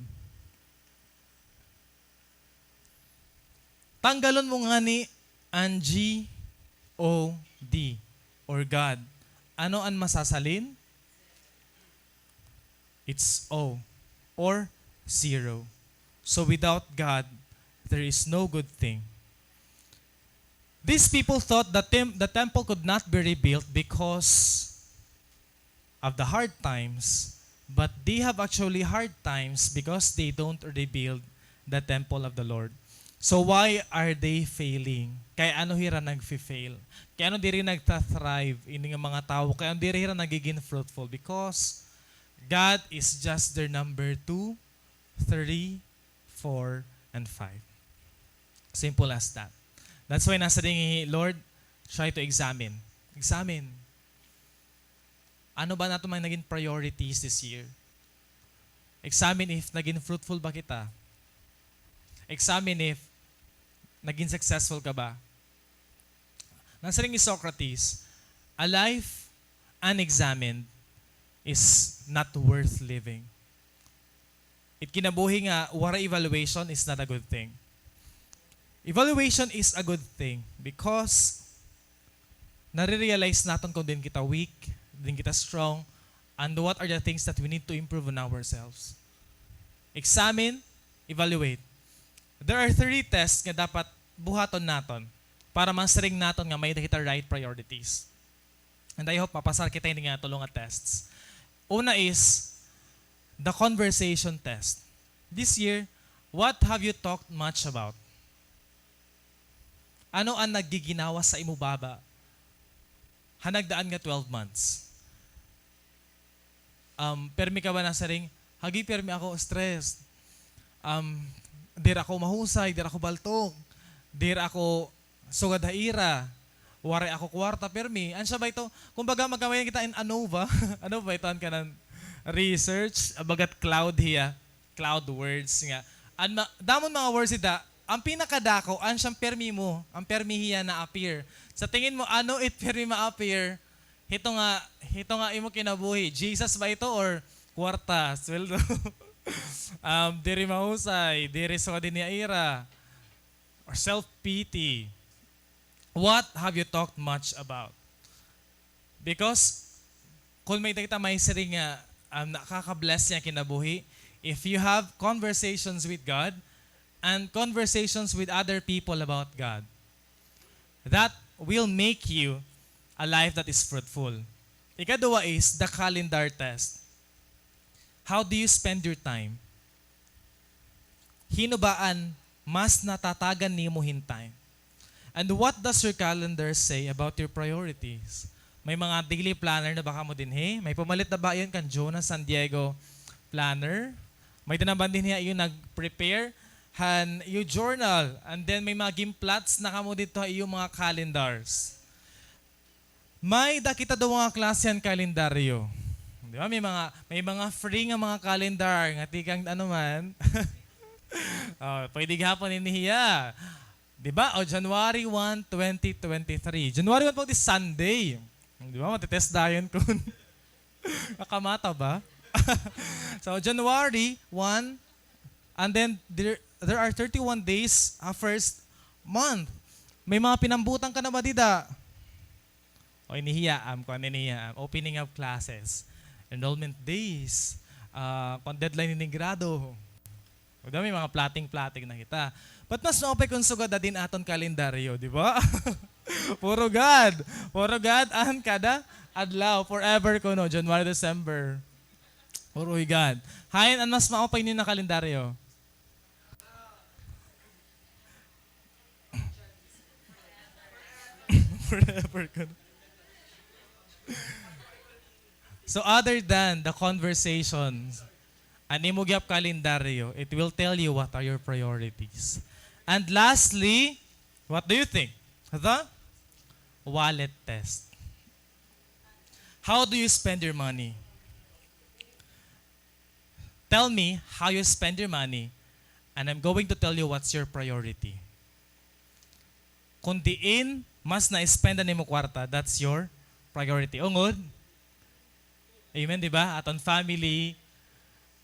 Tanggalon mo ngani an G O D or God. Ano an masasalin? It's O or zero. So without God, there is no good thing. These people thought that tem- the temple could not be rebuilt because of the hard times, but they have actually hard times because they don't rebuild the temple of the Lord. So why are they failing? Kay ano hira nagfi-fail? Kay ano diri nagta-thrive ini nga mga tawo? Kay ano diri hira nagigin fruitful? Because God is just their number two, three, four, and five. Simple as that. That's why nasiring dinhi, Lord, try to examine. Examine. Ano ba an aton mga nagin priorities this year? Examine if nagin fruitful ba kita. Examine if nagin successful ka ba. Nasiring hi Socrates, a life unexamined is not worth living. It kinabuhi nga waray evaluation is not a good thing. Evaluation is a good thing because nare-realize naton kon diin kita weak, diin kita strong, and what are the things that we need to improve on ourselves. Examine, evaluate. There are three tests nga dapat buhaton naton para masiring naton nga may-ada kita right priorities. And I hope mapasar kita hini nga tulo nga tests. Una is the conversation test. This year, what have you talked much about? Ano an naggiginawa sa imo baba ha nagdaan nga twelve months? Um, pirmi ka ba nasiring, "Hagi, pirmi ako stressed. Um, diri ako mahusay, diri ako baltok, diri ako sugad ha ira, waray ako kwarta, pirmi." Ano siya ba ito? Kumbaga, magkamay kita in ANOVA. ANOVA ito an kanan research, bagat cloud hiya. Cloud words nga. An ma-, damo nga mga words ita, an pinakadako, an siyang pirmi mo, an pirmi hiya na-appear. Sa tingin mo, ano it pirmi ma-appear? Hito nga, hito nga imo kinabuhi. Jesus ba ito or kwarta, sweldo? Um, diri mahusay, diri sugad dinhi ha ira. Or self-pity. What have you talked much about? Because kon may-ada kita masiring nga, um, nakaka-bless niya kinabuhi, if you have conversations with God and conversations with other people about God, that will make you a life that is fruitful. Ikaduha is the calendar test. How do you spend your time? Hin-o ba an mas natatagan nimo hin time? And what does your calendar say about your priorities? May mga daily planner na ba kamo dinhi? May pumalit na ba hiyo kan Jonas San Diego planner? May-ada na ba dinhi hiyo nag-prepare han iyo journal? And then may mga gin-plots na kamo didto ha iyo mga calendars. May-ada kita duha nga klase han kalendaryo. Di ba? May mga, may mga free nga mga calendar nga tikang ano man. Oh, pwede gihapon ini hiya. Di ba? O, January one, twenty twenty-three. January one po, this Sunday. Di ba? Matitest dayon kun nakamata ba? So, January one, and then there, there are thirty-one days, ah, first month. May mga pinambutan ka na ba dida? O, inihiyaam ko, ano inihiyaam? Opening of classes, enrollment days, ah, kon deadline ini grado. Madamo may mga plotting-plotting na kita. But mas maupay kun sugad na din aton kalendaryo, di ba? Puro God. Puro God an kada adlaw. Forever kuno, January, December. Puro God. Hain an mas maupay niyo na kalendaryo? Forever kuno. So other than the conversation, an imo gihap kalendaryo, it will tell you what are your priorities. And lastly, what do you think? The wallet test. How do you spend your money? Tell me how you spend your money, and I'm going to tell you what's your priority. Kon diin mas na-spend an imo kwarta, that's your priority. Ungod? Amen, di ba? Aton family,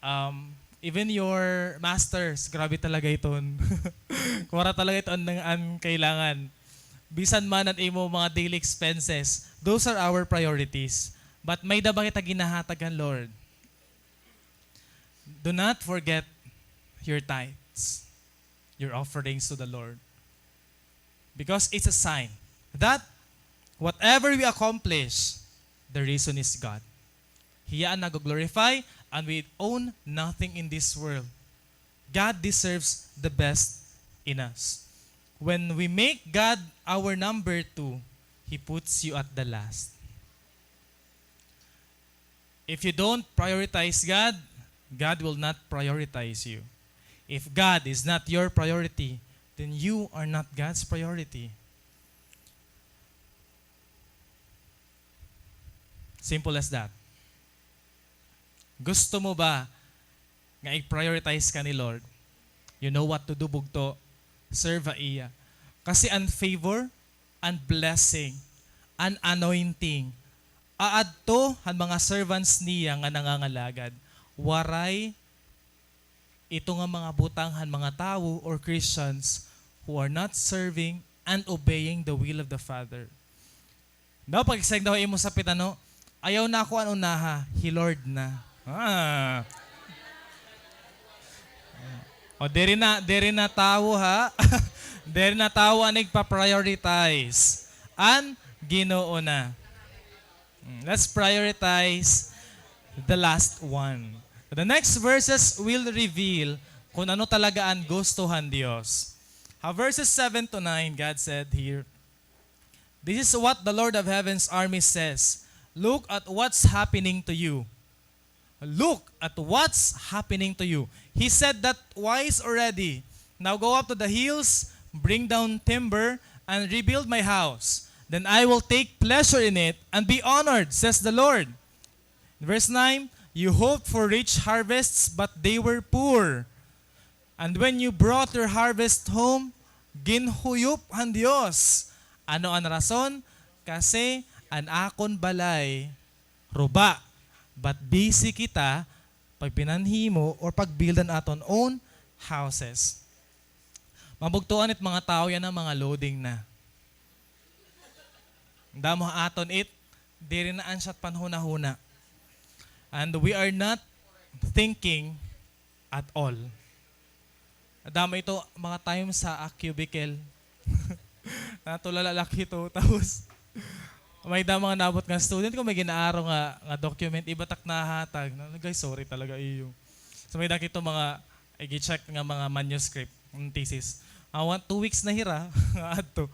um, even your masters, grabe talaga iton. Kwarta talaga iton an, an kailangan. Bisan man an imo mga daily expenses, those are our priorities. But may-ada ba kita ginahatag han Lord? Do not forget your tithes, your offerings to the Lord. Because it's a sign that whatever we accomplish, the reason is God. Hiya an nag-glorify, and we own nothing in this world. God deserves the best in us. When we make God our number two, He puts you at the last. If you don't prioritize God, God will not prioritize you. If God is not your priority, then you are not God's priority. Simple as that. Gusto mo ba nga i-prioritize ka ni Lord? You know what to do, bugto. Serve ha iya. Kasi an favor, an blessing, an anointing, aadto han mga servants niya nga nangangalagad. Waray ito nga mga butang han mga tawo or Christians who are not serving and obeying the will of the Father. Daw, pag-explain daw imo sa pitano, ayaw na ako an unaha, hi Lord na. Ah. O, diri na, diri na tawo, ha? Diri na tawo an igpa-prioritize. An Ginoo na. Mm, let's prioritize the last one. The next verses will reveal kung ano talaga an gusto han Dios. Ha verses seven to nine, God said here, "This is what the Lord of heaven's army says. Look at what's happening to you. Look at what's happening to you." He said that twice already. "Now go up to the hills, bring down timber, and rebuild my house. Then I will take pleasure in it and be honored," says the Lord. Verse nine, "You hoped for rich harvests, but they were poor. And when you brought your harvest home, ginhuyop han Dios." Ano an rason? Kasi an akon balay ruba. But busy kita pagpinanhimo or pag-build an aton own houses. Mabugtoan it mga tawo yana, mga loading na. Damo ha aton it, diri na an siyat panhunahuna. And we are not thinking at all. Damo ito, mga times ha cubicle. Natulala la ak hito, tapos may-ada mga naabot nga student ko, may gin-aaro nga, nga document, iba tak nahatag. Na, guys, sorry talaga iyo. So, may-ada ak hito mga igi-check nga mga manuscript, ng thesis. Awan, two weeks na hira, nga adto.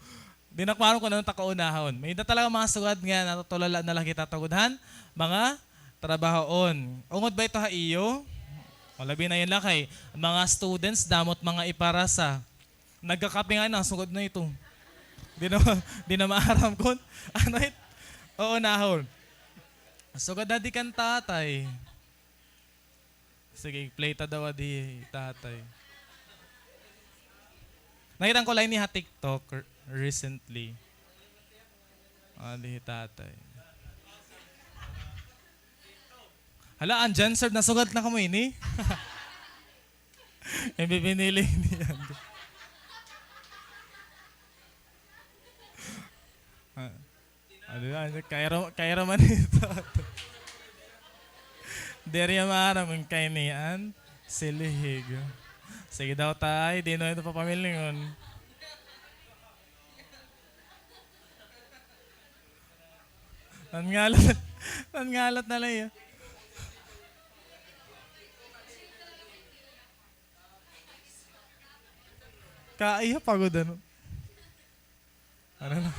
Di na ak maaram kon ano it ak kaunahon. May-ada talaga mga sugad nga natutulala na la kita tungod han mga trabahoon. Ungod ba ito ha iyo? O, labi na yana kay mga students, damo it mga iparasa. Nagkakape nga na, sugad na ito. Di na, di na maaram kon ano it uunahon. Sugad na di kan tatay. Sige, play ta daw adi hi tatay. Nakita ko la ini ha TikTok r-, recently. Ah, di hi tatay. Hala, an Janserve, nasugad na kamo ini? An bibinili niya. Ah, ano na, ano, kairo, kairo man ito. Diri ya maaram an kainian, silihig. Sige daw, tay, diri na ito papamilingon. Nangalat, nangalat na la iya. Kaiha pa gud, ano? Ano na?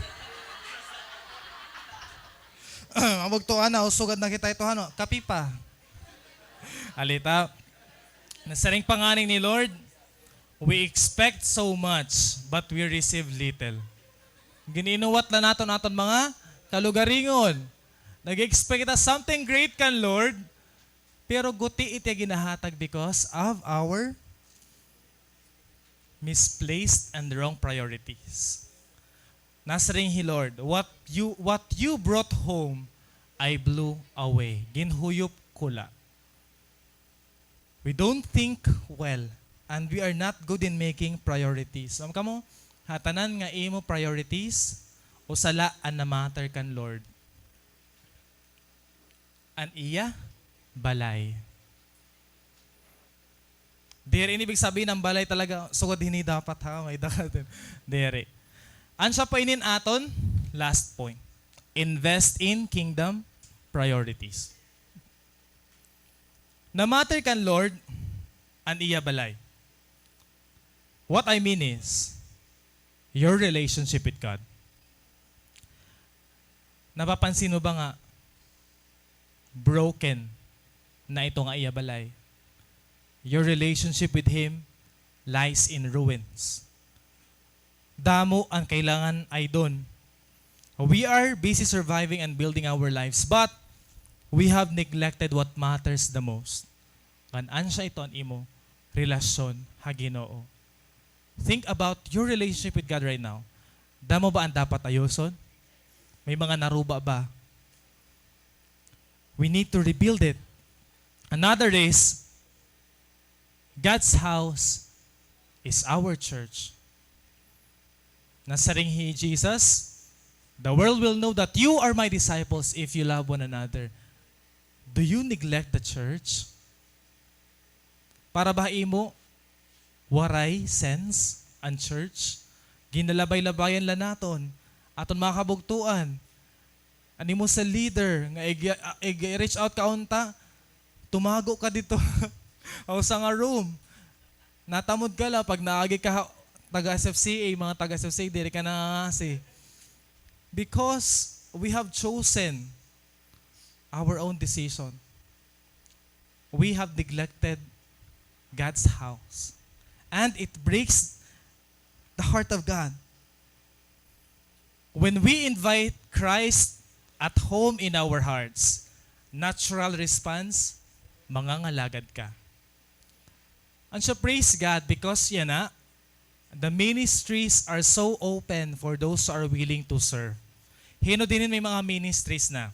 Mabugto ana, usugad na kita ito, ano? Kapipa. Alita. Nasiring pa ngani ni Lord, "We expect so much, but we receive little." Gin-inuwat la naton aton mga kalugaringon. Nag-expect kita something great kan Lord, pero guti it iya ginahatag because of our misplaced and wrong priorities. Nasiring hi Lord, "What you, what you brought home, I blew away." Ginhuyop ko la. We don't think well, and we are not good in making priorities. Aram kamo, ha tanan nga imo priorities, usa la an na-matter kan Lord. An iya balay. Diri ini ibig sabihin an balay talaga, sugad hini dapat, ha, may dapat. Diri. An siya pa inin aton, last point. Invest in kingdom priorities. Na-matter kan Lord an iya balay. What I mean is, your relationship with God. Napapansin mo ba nga broken na ito nga iya balay? Your relationship with Him lies in ruins. Damo an kailangan aydon. We are busy surviving and building our lives, but we have neglected what matters the most. Ngan an siya ito an imo relasyon ha Ginoo. Think about your relationship with God right now. Damo ba an dapat ayoson? May mga naruba ba? We need to rebuild it. Another is, God's house is our church. Nasiring hi Jesus, "The world will know that you are my disciples if you love one another." Do you neglect the church? Para ba ha imo, waray sense an church? Ginlalabay-labayan la naton, aton mga kabugtoan. An imo cell leader nga ig-, ig-reach out ka unta, tumago ka didto ha usa nga room. Natamod ka la pag naagi ka ha taga S F C A, mga taga S F C A, diri ka nangangasi. Because we have chosen our own decision. We have neglected God's house. And it breaks the heart of God. When we invite Christ at home in our hearts, natural response, mangangalagad ka. An siya, praise God, because yana, the ministries are so open for those who are willing to serve. Hin-o dinhi may mga ministries na?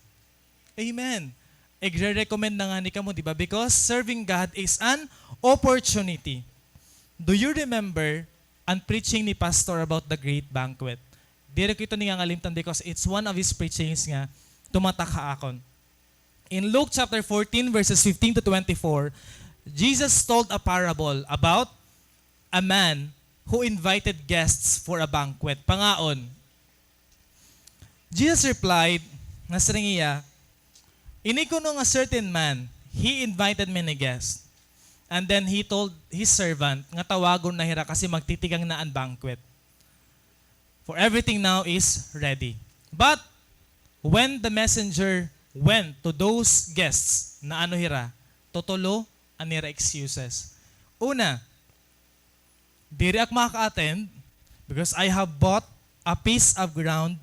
Amen. Igre-recommend na ngani kamo, di ba? Because serving God is an opportunity. Do you remember an preaching ni Pastor about the great banquet? Diri ko ito ningangalimtan because it's one of his preachings nga tumatak ha akon. In Luke chapter fourteen, verses fifteen to twenty-four, Jesus told a parable about a man who invited guests for a banquet. Pangaon. Jesus replied, nasiring hiya, "Ini kuno nga certain man, he invited many guests. And then he told his servant nga tawagon na hira kasi magtitikang na an banquet. For everything now is ready." But when the messenger went to those guests, naano hira? Tutulo an ira excuses. Una, "Diri ako makaka-attend because I have bought a piece of ground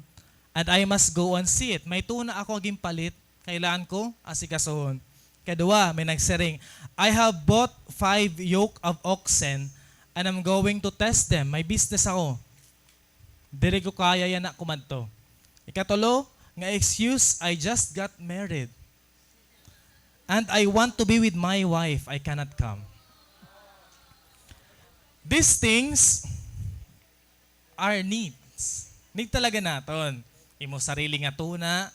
and I must go and see it." May tuna ako ginpalit, kailangan ko asikasuhon. Kadua, may nagsiring, "I have bought five yoke of oxen and I'm going to test them." May business ako. Diri ko kaya yana kumadto. Ikatulo nga excuse, "I just got married." And I want to be with my wife. I cannot come. These things are needs. Need talaga naton. Imo sarili nga tuna,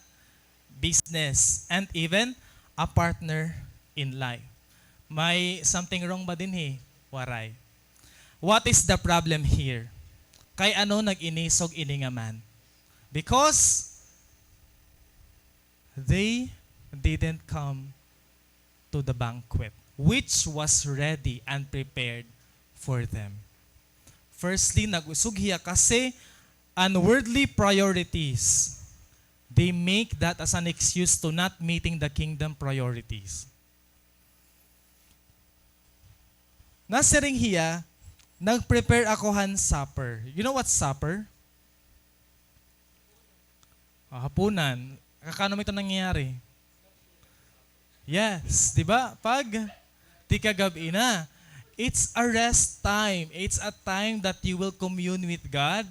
business, and even a partner in life. May something wrong ba dinhi? Waray. What is the problem here? Kay ano nag-inisog ini nga man? Because they didn't come to the banquet, which was ready and prepared for them. Firstly, nag-usog hiya kasi an worldly priorities, they make that as an excuse to not meeting the kingdom priorities. Nasiring hiya, "Nag-prepare ako han supper." You know what's supper? Ah, hapunan. Kakano man ito nangyayari? Yes, di ba? Pag tikagab-i na. It's a rest time. It's a time that you will commune with God.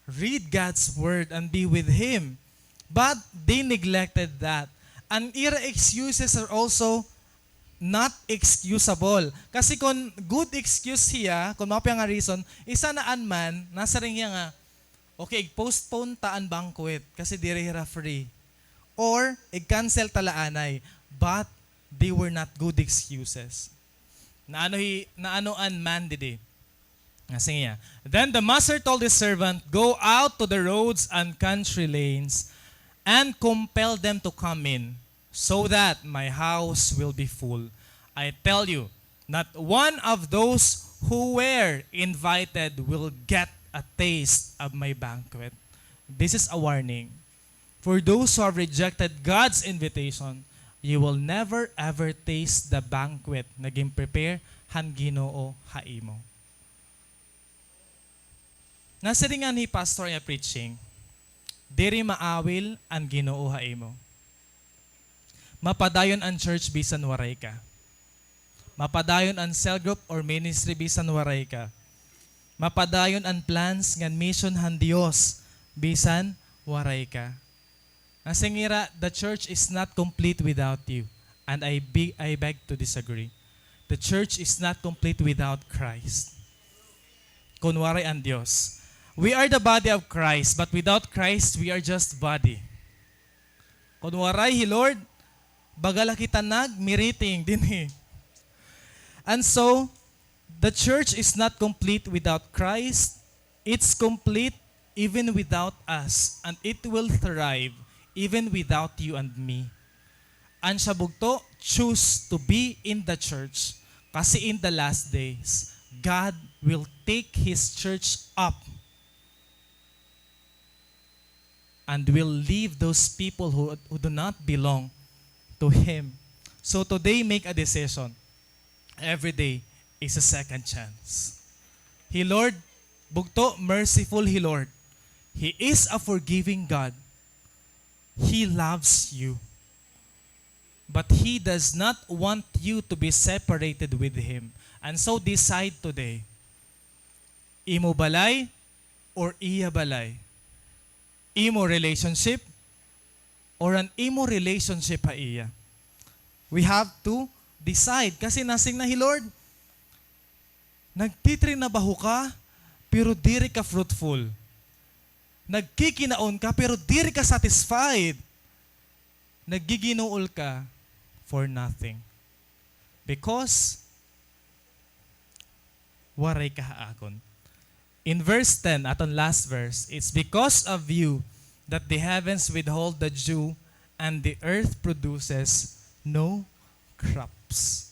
Read God's word and be with Him. But they neglected that. An ira excuses are also not excusable. Kasi kon good excuse hiya, kon mao pa nga reason, isa na an man, nasiring hiya nga, okay, ig-postpone ta an banquet kasi diri hira free. Or, ig-cancel ta la anay. But, they were not good excuses. Naano hi-, naano an man didi? Nasiring hiya, "Then the master told his servant, 'Go out to the roads and country lanes and compel them to come in, so that my house will be full. I tell you, not one of those who were invited will get a taste of my banquet.'" This is a warning. For those who have rejected God's invitation, you will never ever taste the banquet nga gin-prepare han Ginoo ha imo. Nasiring ngani hi Pastor nga preaching, diri maawil an Ginoo ha imo. Mapadayon an church bisan waray ka. Mapadayon an cell group or ministry bisan waray ka. Mapadayon an plans ngan mission han Dios bisan waray ka. Nasiring hira, "The church is not complete without you." And I be-, I beg to disagree. The church is not complete without Christ. Kon waray an Dios. We are the body of Christ, but without Christ, we are just body. Kon waray hi Lord, baga la kita nagmiriting dinhi. And so, the church is not complete without Christ. It's complete even without us, and it will thrive even without you and me. An siya bugto, choose to be in the church. Kasi in the last days, God will take His church up and will leave those people who, who do not belong to Him. So today, make a decision. Every day is a second chance. Hi Lord, bugto, merciful hi Lord. He is a forgiving God. He loves you. But He does not want you to be separated with Him. And so decide today, imo balay or iya balay? Imo relationship or an imo relationship ha iya? We have to decide. Kasi nasiring na hi Lord, nagtitrinabaho ka, pero diri ka fruitful. Nagkikinaon ka, pero diri ka satisfied. Naggiginuol ka for nothing. Because waray ka ha akon. In verse ten, aton last verse, "It's because of you that the heavens withhold the dew and the earth produces no crops."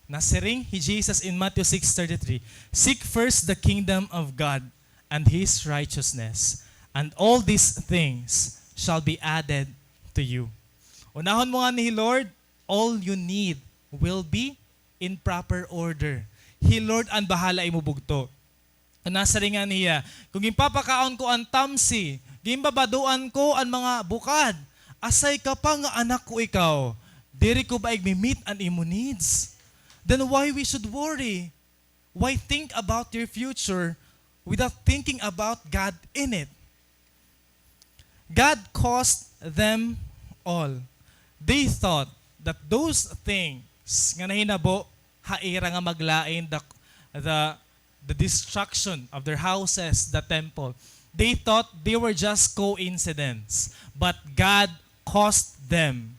Nasiring hi Jesus in Matthew six thirty-three, "Seek first the kingdom of God and His righteousness, and all these things shall be added to you." Unahon mo ngani hi Lord, all you need will be in proper order. Hi Lord an bahala imo bugto. Nasiring ngani hiya, "Kon ginpapakaon ko an tamsi, ginbabadoan ko an mga bukad, asay ka pa nga anak ko ikaw, diri ko ba igmi-meet an imo needs? Then why we should worry? Why think about your future without thinking about God in it?" God caused them all. They thought that those things nga nahinabo ha ira nga maglain, the, the, the destruction of their houses, the temple, they thought they were just coincidence, but God caused them.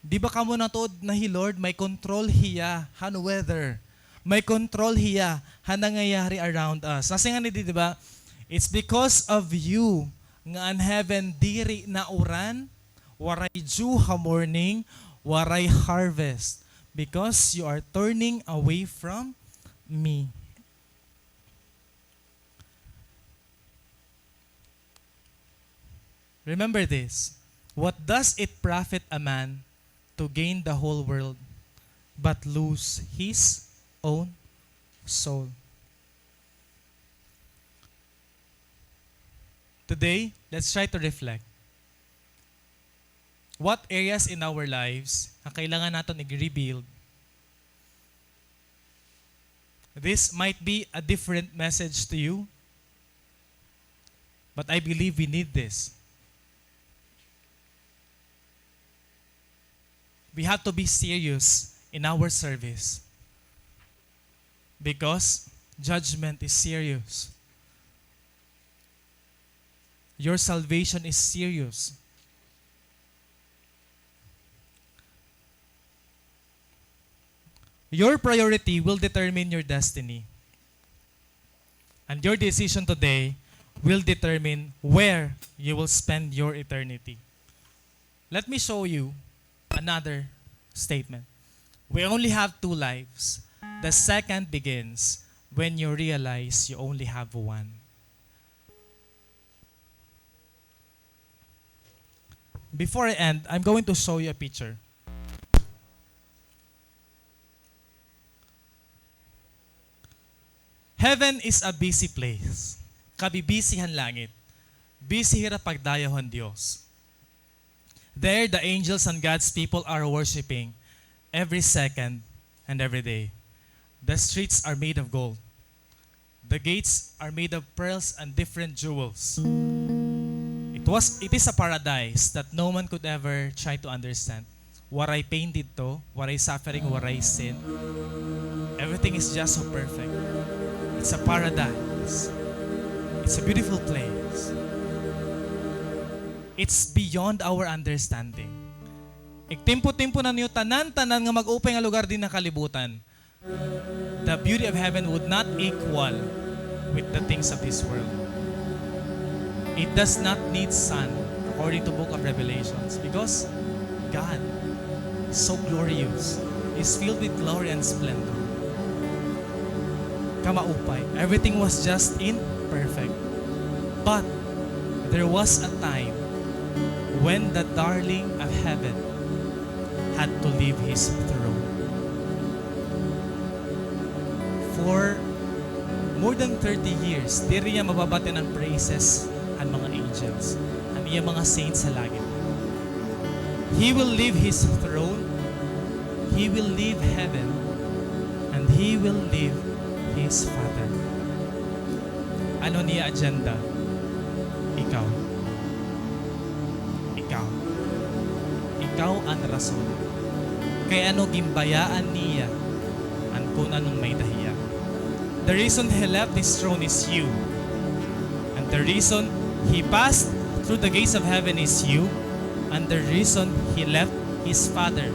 Di ba kamo natuod na hi Lord, may control hiya han weather. May control hiya han nangyayari around us. Nasiring ngani di, di ba? It's because of you nga an heaven diri nauran, waray dew ha morning, waray harvest, because you are turning away from me. Remember this, what does it profit a man to gain the whole world but lose his own soul? Today, let's try to reflect. What areas in our lives nga kailangan naton i-rebuild? This might be a different message to you, but I believe we need this. We have to be serious in our service because judgment is serious. Your salvation is serious. Your priority will determine your destiny. And your decision today will determine where you will spend your eternity. Let me show you another statement. We only have two lives. The second begins when you realize you only have one. Before I end, I'm going to show you a picture. Heaven is a busy place. Kabibisi han langit. Busy hira pagdayaw han Dios. There, the angels and God's people are worshiping every second and every day. The streets are made of gold. The gates are made of pearls and different jewels. It was, it is a paradise that no man could ever try to understand. Waray pain didto, waray suffering, waray sin. Everything is just so perfect. It's a paradise. It's a beautiful place. It's beyond our understanding. Igtimpo-timpo na niyo tanan-tanan nga mag-upay nga lugar dinhi ha kalibutan. The beauty of heaven would not equal with the things of this world. It does not need sun, according to Book of Revelations, because God is so glorious, is filled with glory and splendor. Kamaupay. Everything was just in perfect. But there was a time when the darling of heaven had to leave his throne. For more than thirty years, diri niya mababatian an praises han mga angels, han iya mga saints sa langit. He will leave his throne, he will leave heaven, and he will leave his Father. Ano an iya agenda? Ikaw. Ikaw. Ikaw an rason kay ano ginbayaan niya an kun ano an may-ada hiya. The reason he left his throne is you. And the reason he passed through the gates of heaven is you. And the reason he left his Father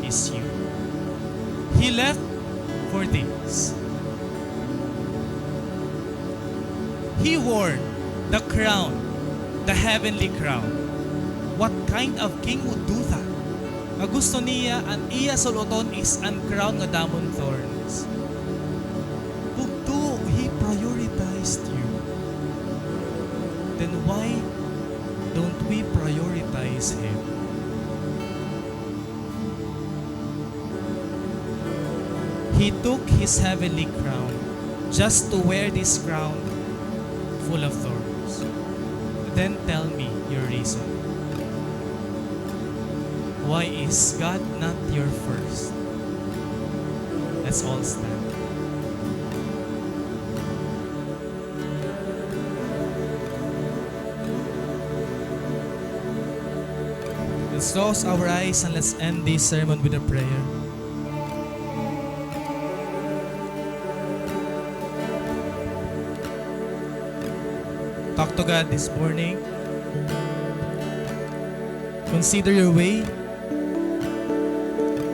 is you. He left for this. He wore the crown, the heavenly crown. What kind of king would do that? Nga gusto niya an iya sul-uton is an crown nga damo hin thorns. Bugto, he prioritized you. Then why don't we prioritize him? He took his heavenly crown just to wear this crown full of thorns. Then tell me your reason. Why is God not your first? Let's all stand. Close our eyes and let's end this sermon with a prayer. Talk to God this morning. Consider your way.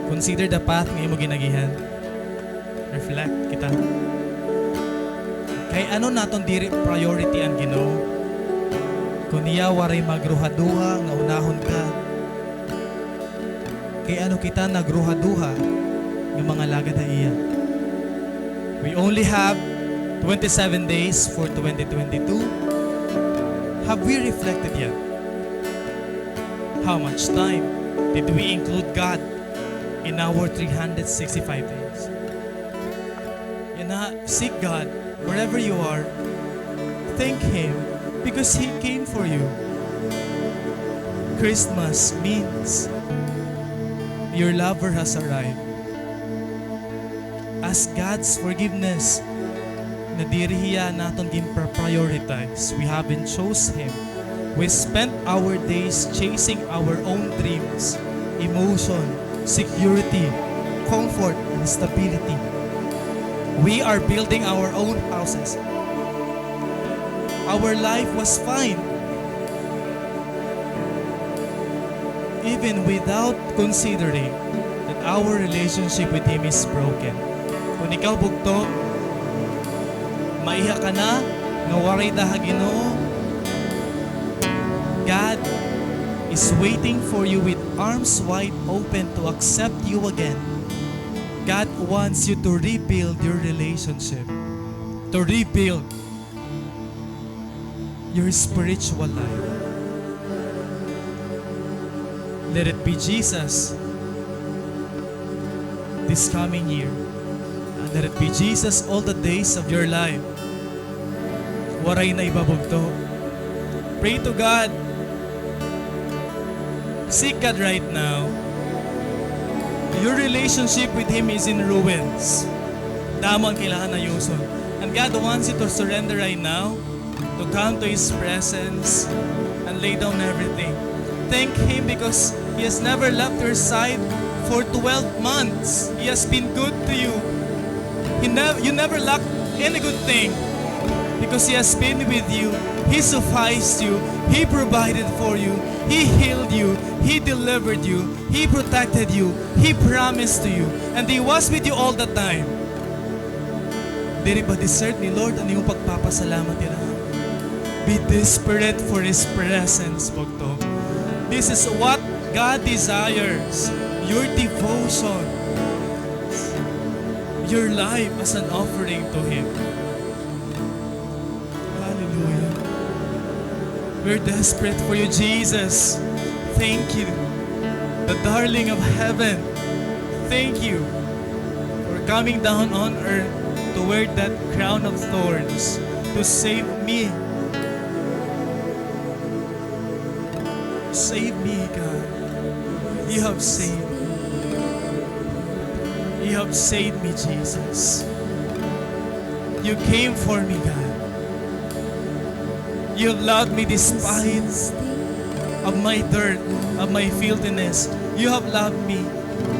Consider the path nga imo ginagihan. Reflect kita. Kay ano naton diri priority an Ginoo? Kon iya waray magruhaduha nga unahon ka, kay ano kita nagruhaduha nga mangalagad ha iya? We only have twenty-seven days for twenty twenty-two. Have we reflected yet? How much time did we include God in our three hundred sixty-five days? Yana, seek God wherever you are. Thank Him because He came for you. Christmas means your lover has arrived. Ask God's forgiveness na diri hiya naton ginpa-prioritize. We haven't chose Him. We spent our days chasing our own dreams, emotion, security, comfort, and stability. We are building our own houses. Our life was fine, even without considering that our relationship with Him is broken. Kon ikaw bugto, maiha ka na nga waray da ha Ginoo, God is waiting for you with arms wide open to accept you again. God wants you to rebuild your relationship, to rebuild your spiritual life. Let it be Jesus this coming year. And let it be Jesus all the days of your life. Waray na iba, bugto. Pray to God. Seek God right now. Your relationship with Him is in ruins. Damo an kailangan ayuson. And God wants you to surrender right now, to come to His presence and lay down everything. Thank Him because He has never left your side for twelve months. He has been good to you. He nev-, you never lacked any good thing because He has been with you. He sufficed you. He provided for you. He healed you. He delivered you. He protected you. He promised to you. And He was with you all the time. Diri ba deserve ni Lord an imo pagpapasalamat hira? Be desperate for His presence, bugto. This is what God desires. Your devotion. Your life as an offering to Him. Hallelujah. We're desperate for you, Jesus. Thank you, the darling of heaven. Thank you for coming down on earth to wear that crown of thorns to save me. Save me, God. You have saved me. You have saved me, Jesus. You came for me, God. You have loved me despite of my dirt, of my filthiness. You have loved me,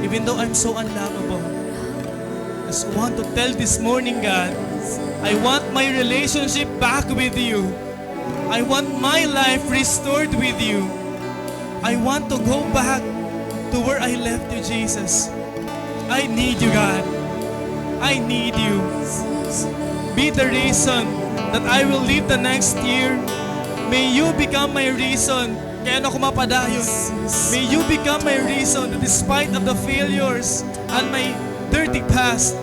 even though I'm so unlovable. I just want to tell this morning, God, I want my relationship back with you. I want my life restored with you. I want to go back to where I left you, Jesus. I need you, God. I need you. Be the reason that I will live the next year. May you become my reason. Kay ano ako mapadayon? May you become my reason that despite of the failures and my dirty past,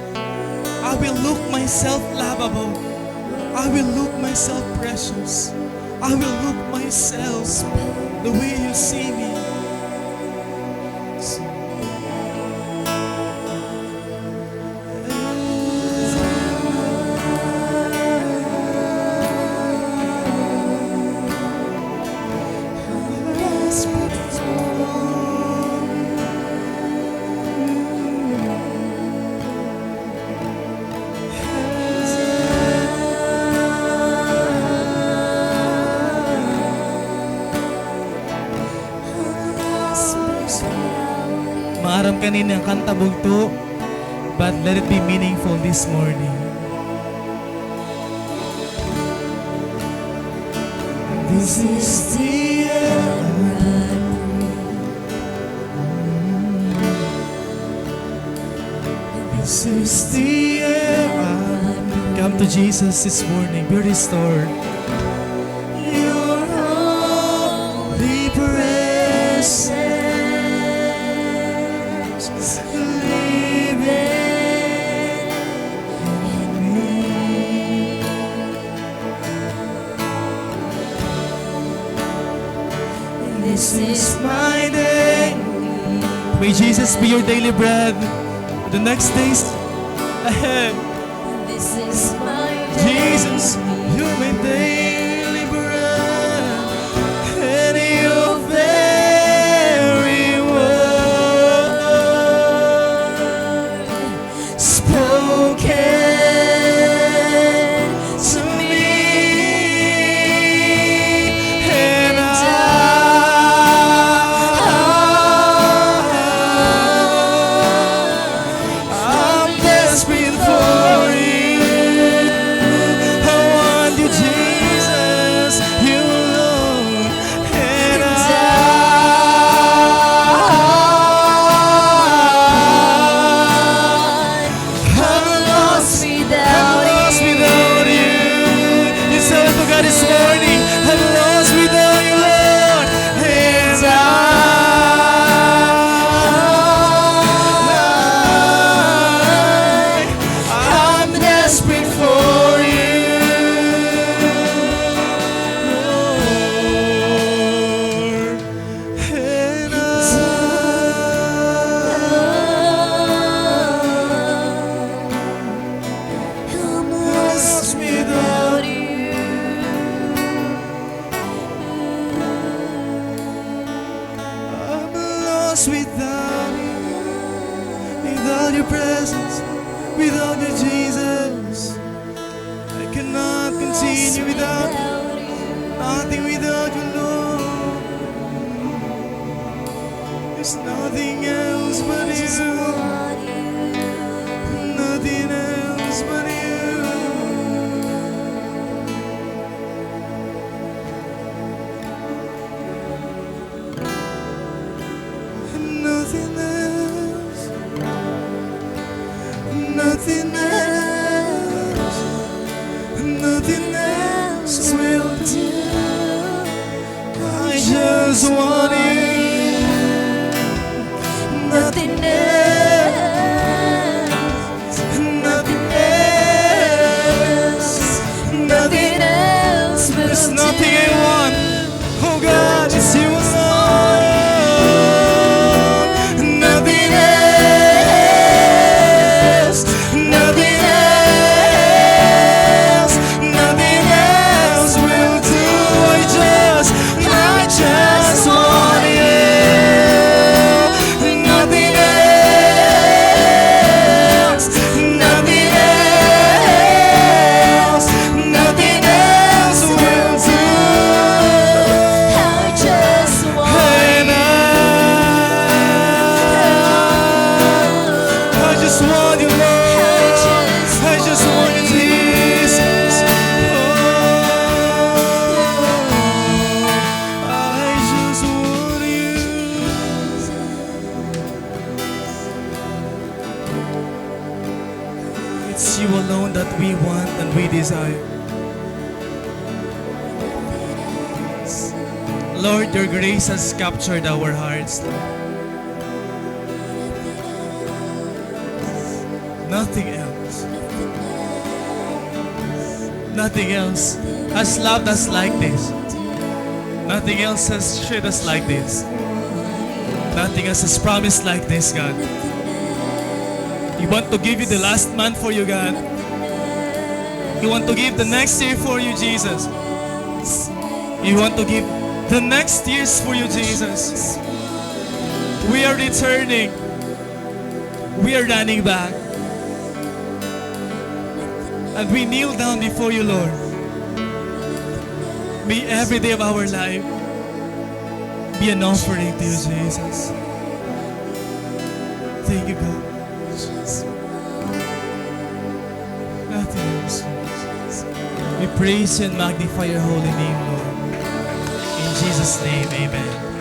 I will look myself lovable. I will look myself precious. I will look myself the way you see me. kanina kanta bugto, but let it be meaningful this morning. This is the air I breathe. This is the air I breathe. Come to Jesus this morning. Be restored. Your holy presence living in me. This is my daily. May Jesus be your daily bread. The next days ahead. This is my daily. Jesus, you my daily bread. And your very word spoken to me, and I, I'm desperate for you. I want you, Jesus, you alone. And I, I'm lost without you. You tell it to God this morning. I'm lost without you, Lord. And I, I'm desperate for you, Lord. And I, I'm lost without you. I'm lost without you, without your presence, without you, Jesus. I cannot continue without you. Nothing without you, Lord. There's nothing else but you. Nothing else but you. Nothing else, nothing else, nothing else will do. I just want you. Nothing else. Nothing else, nothing else. There's nothing I want, oh God, it's you alone. Nothing else, nothing else, nothing else will do. I just, I just want you. Nothing else, nothing else, nothing else will do. I just want you. I just want you, Lord. I just want you, Jesus. Oh, I just want you. It's you alone that we want and we desire. Lord, your grace has captured our hearts. Nothing else. Nothing else has loved us like this. Nothing else has treated us like this. Nothing else has promised like this, God. We want to give you the last month for you, God. We want to give the next year for you, Jesus. We want to give the next years for you, Jesus. We are returning. We are running back. And we kneel down before you, Lord. May every day of our life be an offering to you, Jesus. Thank you, God. Nothing else. We praise and magnify your holy name, Lord. In Jesus' name, amen.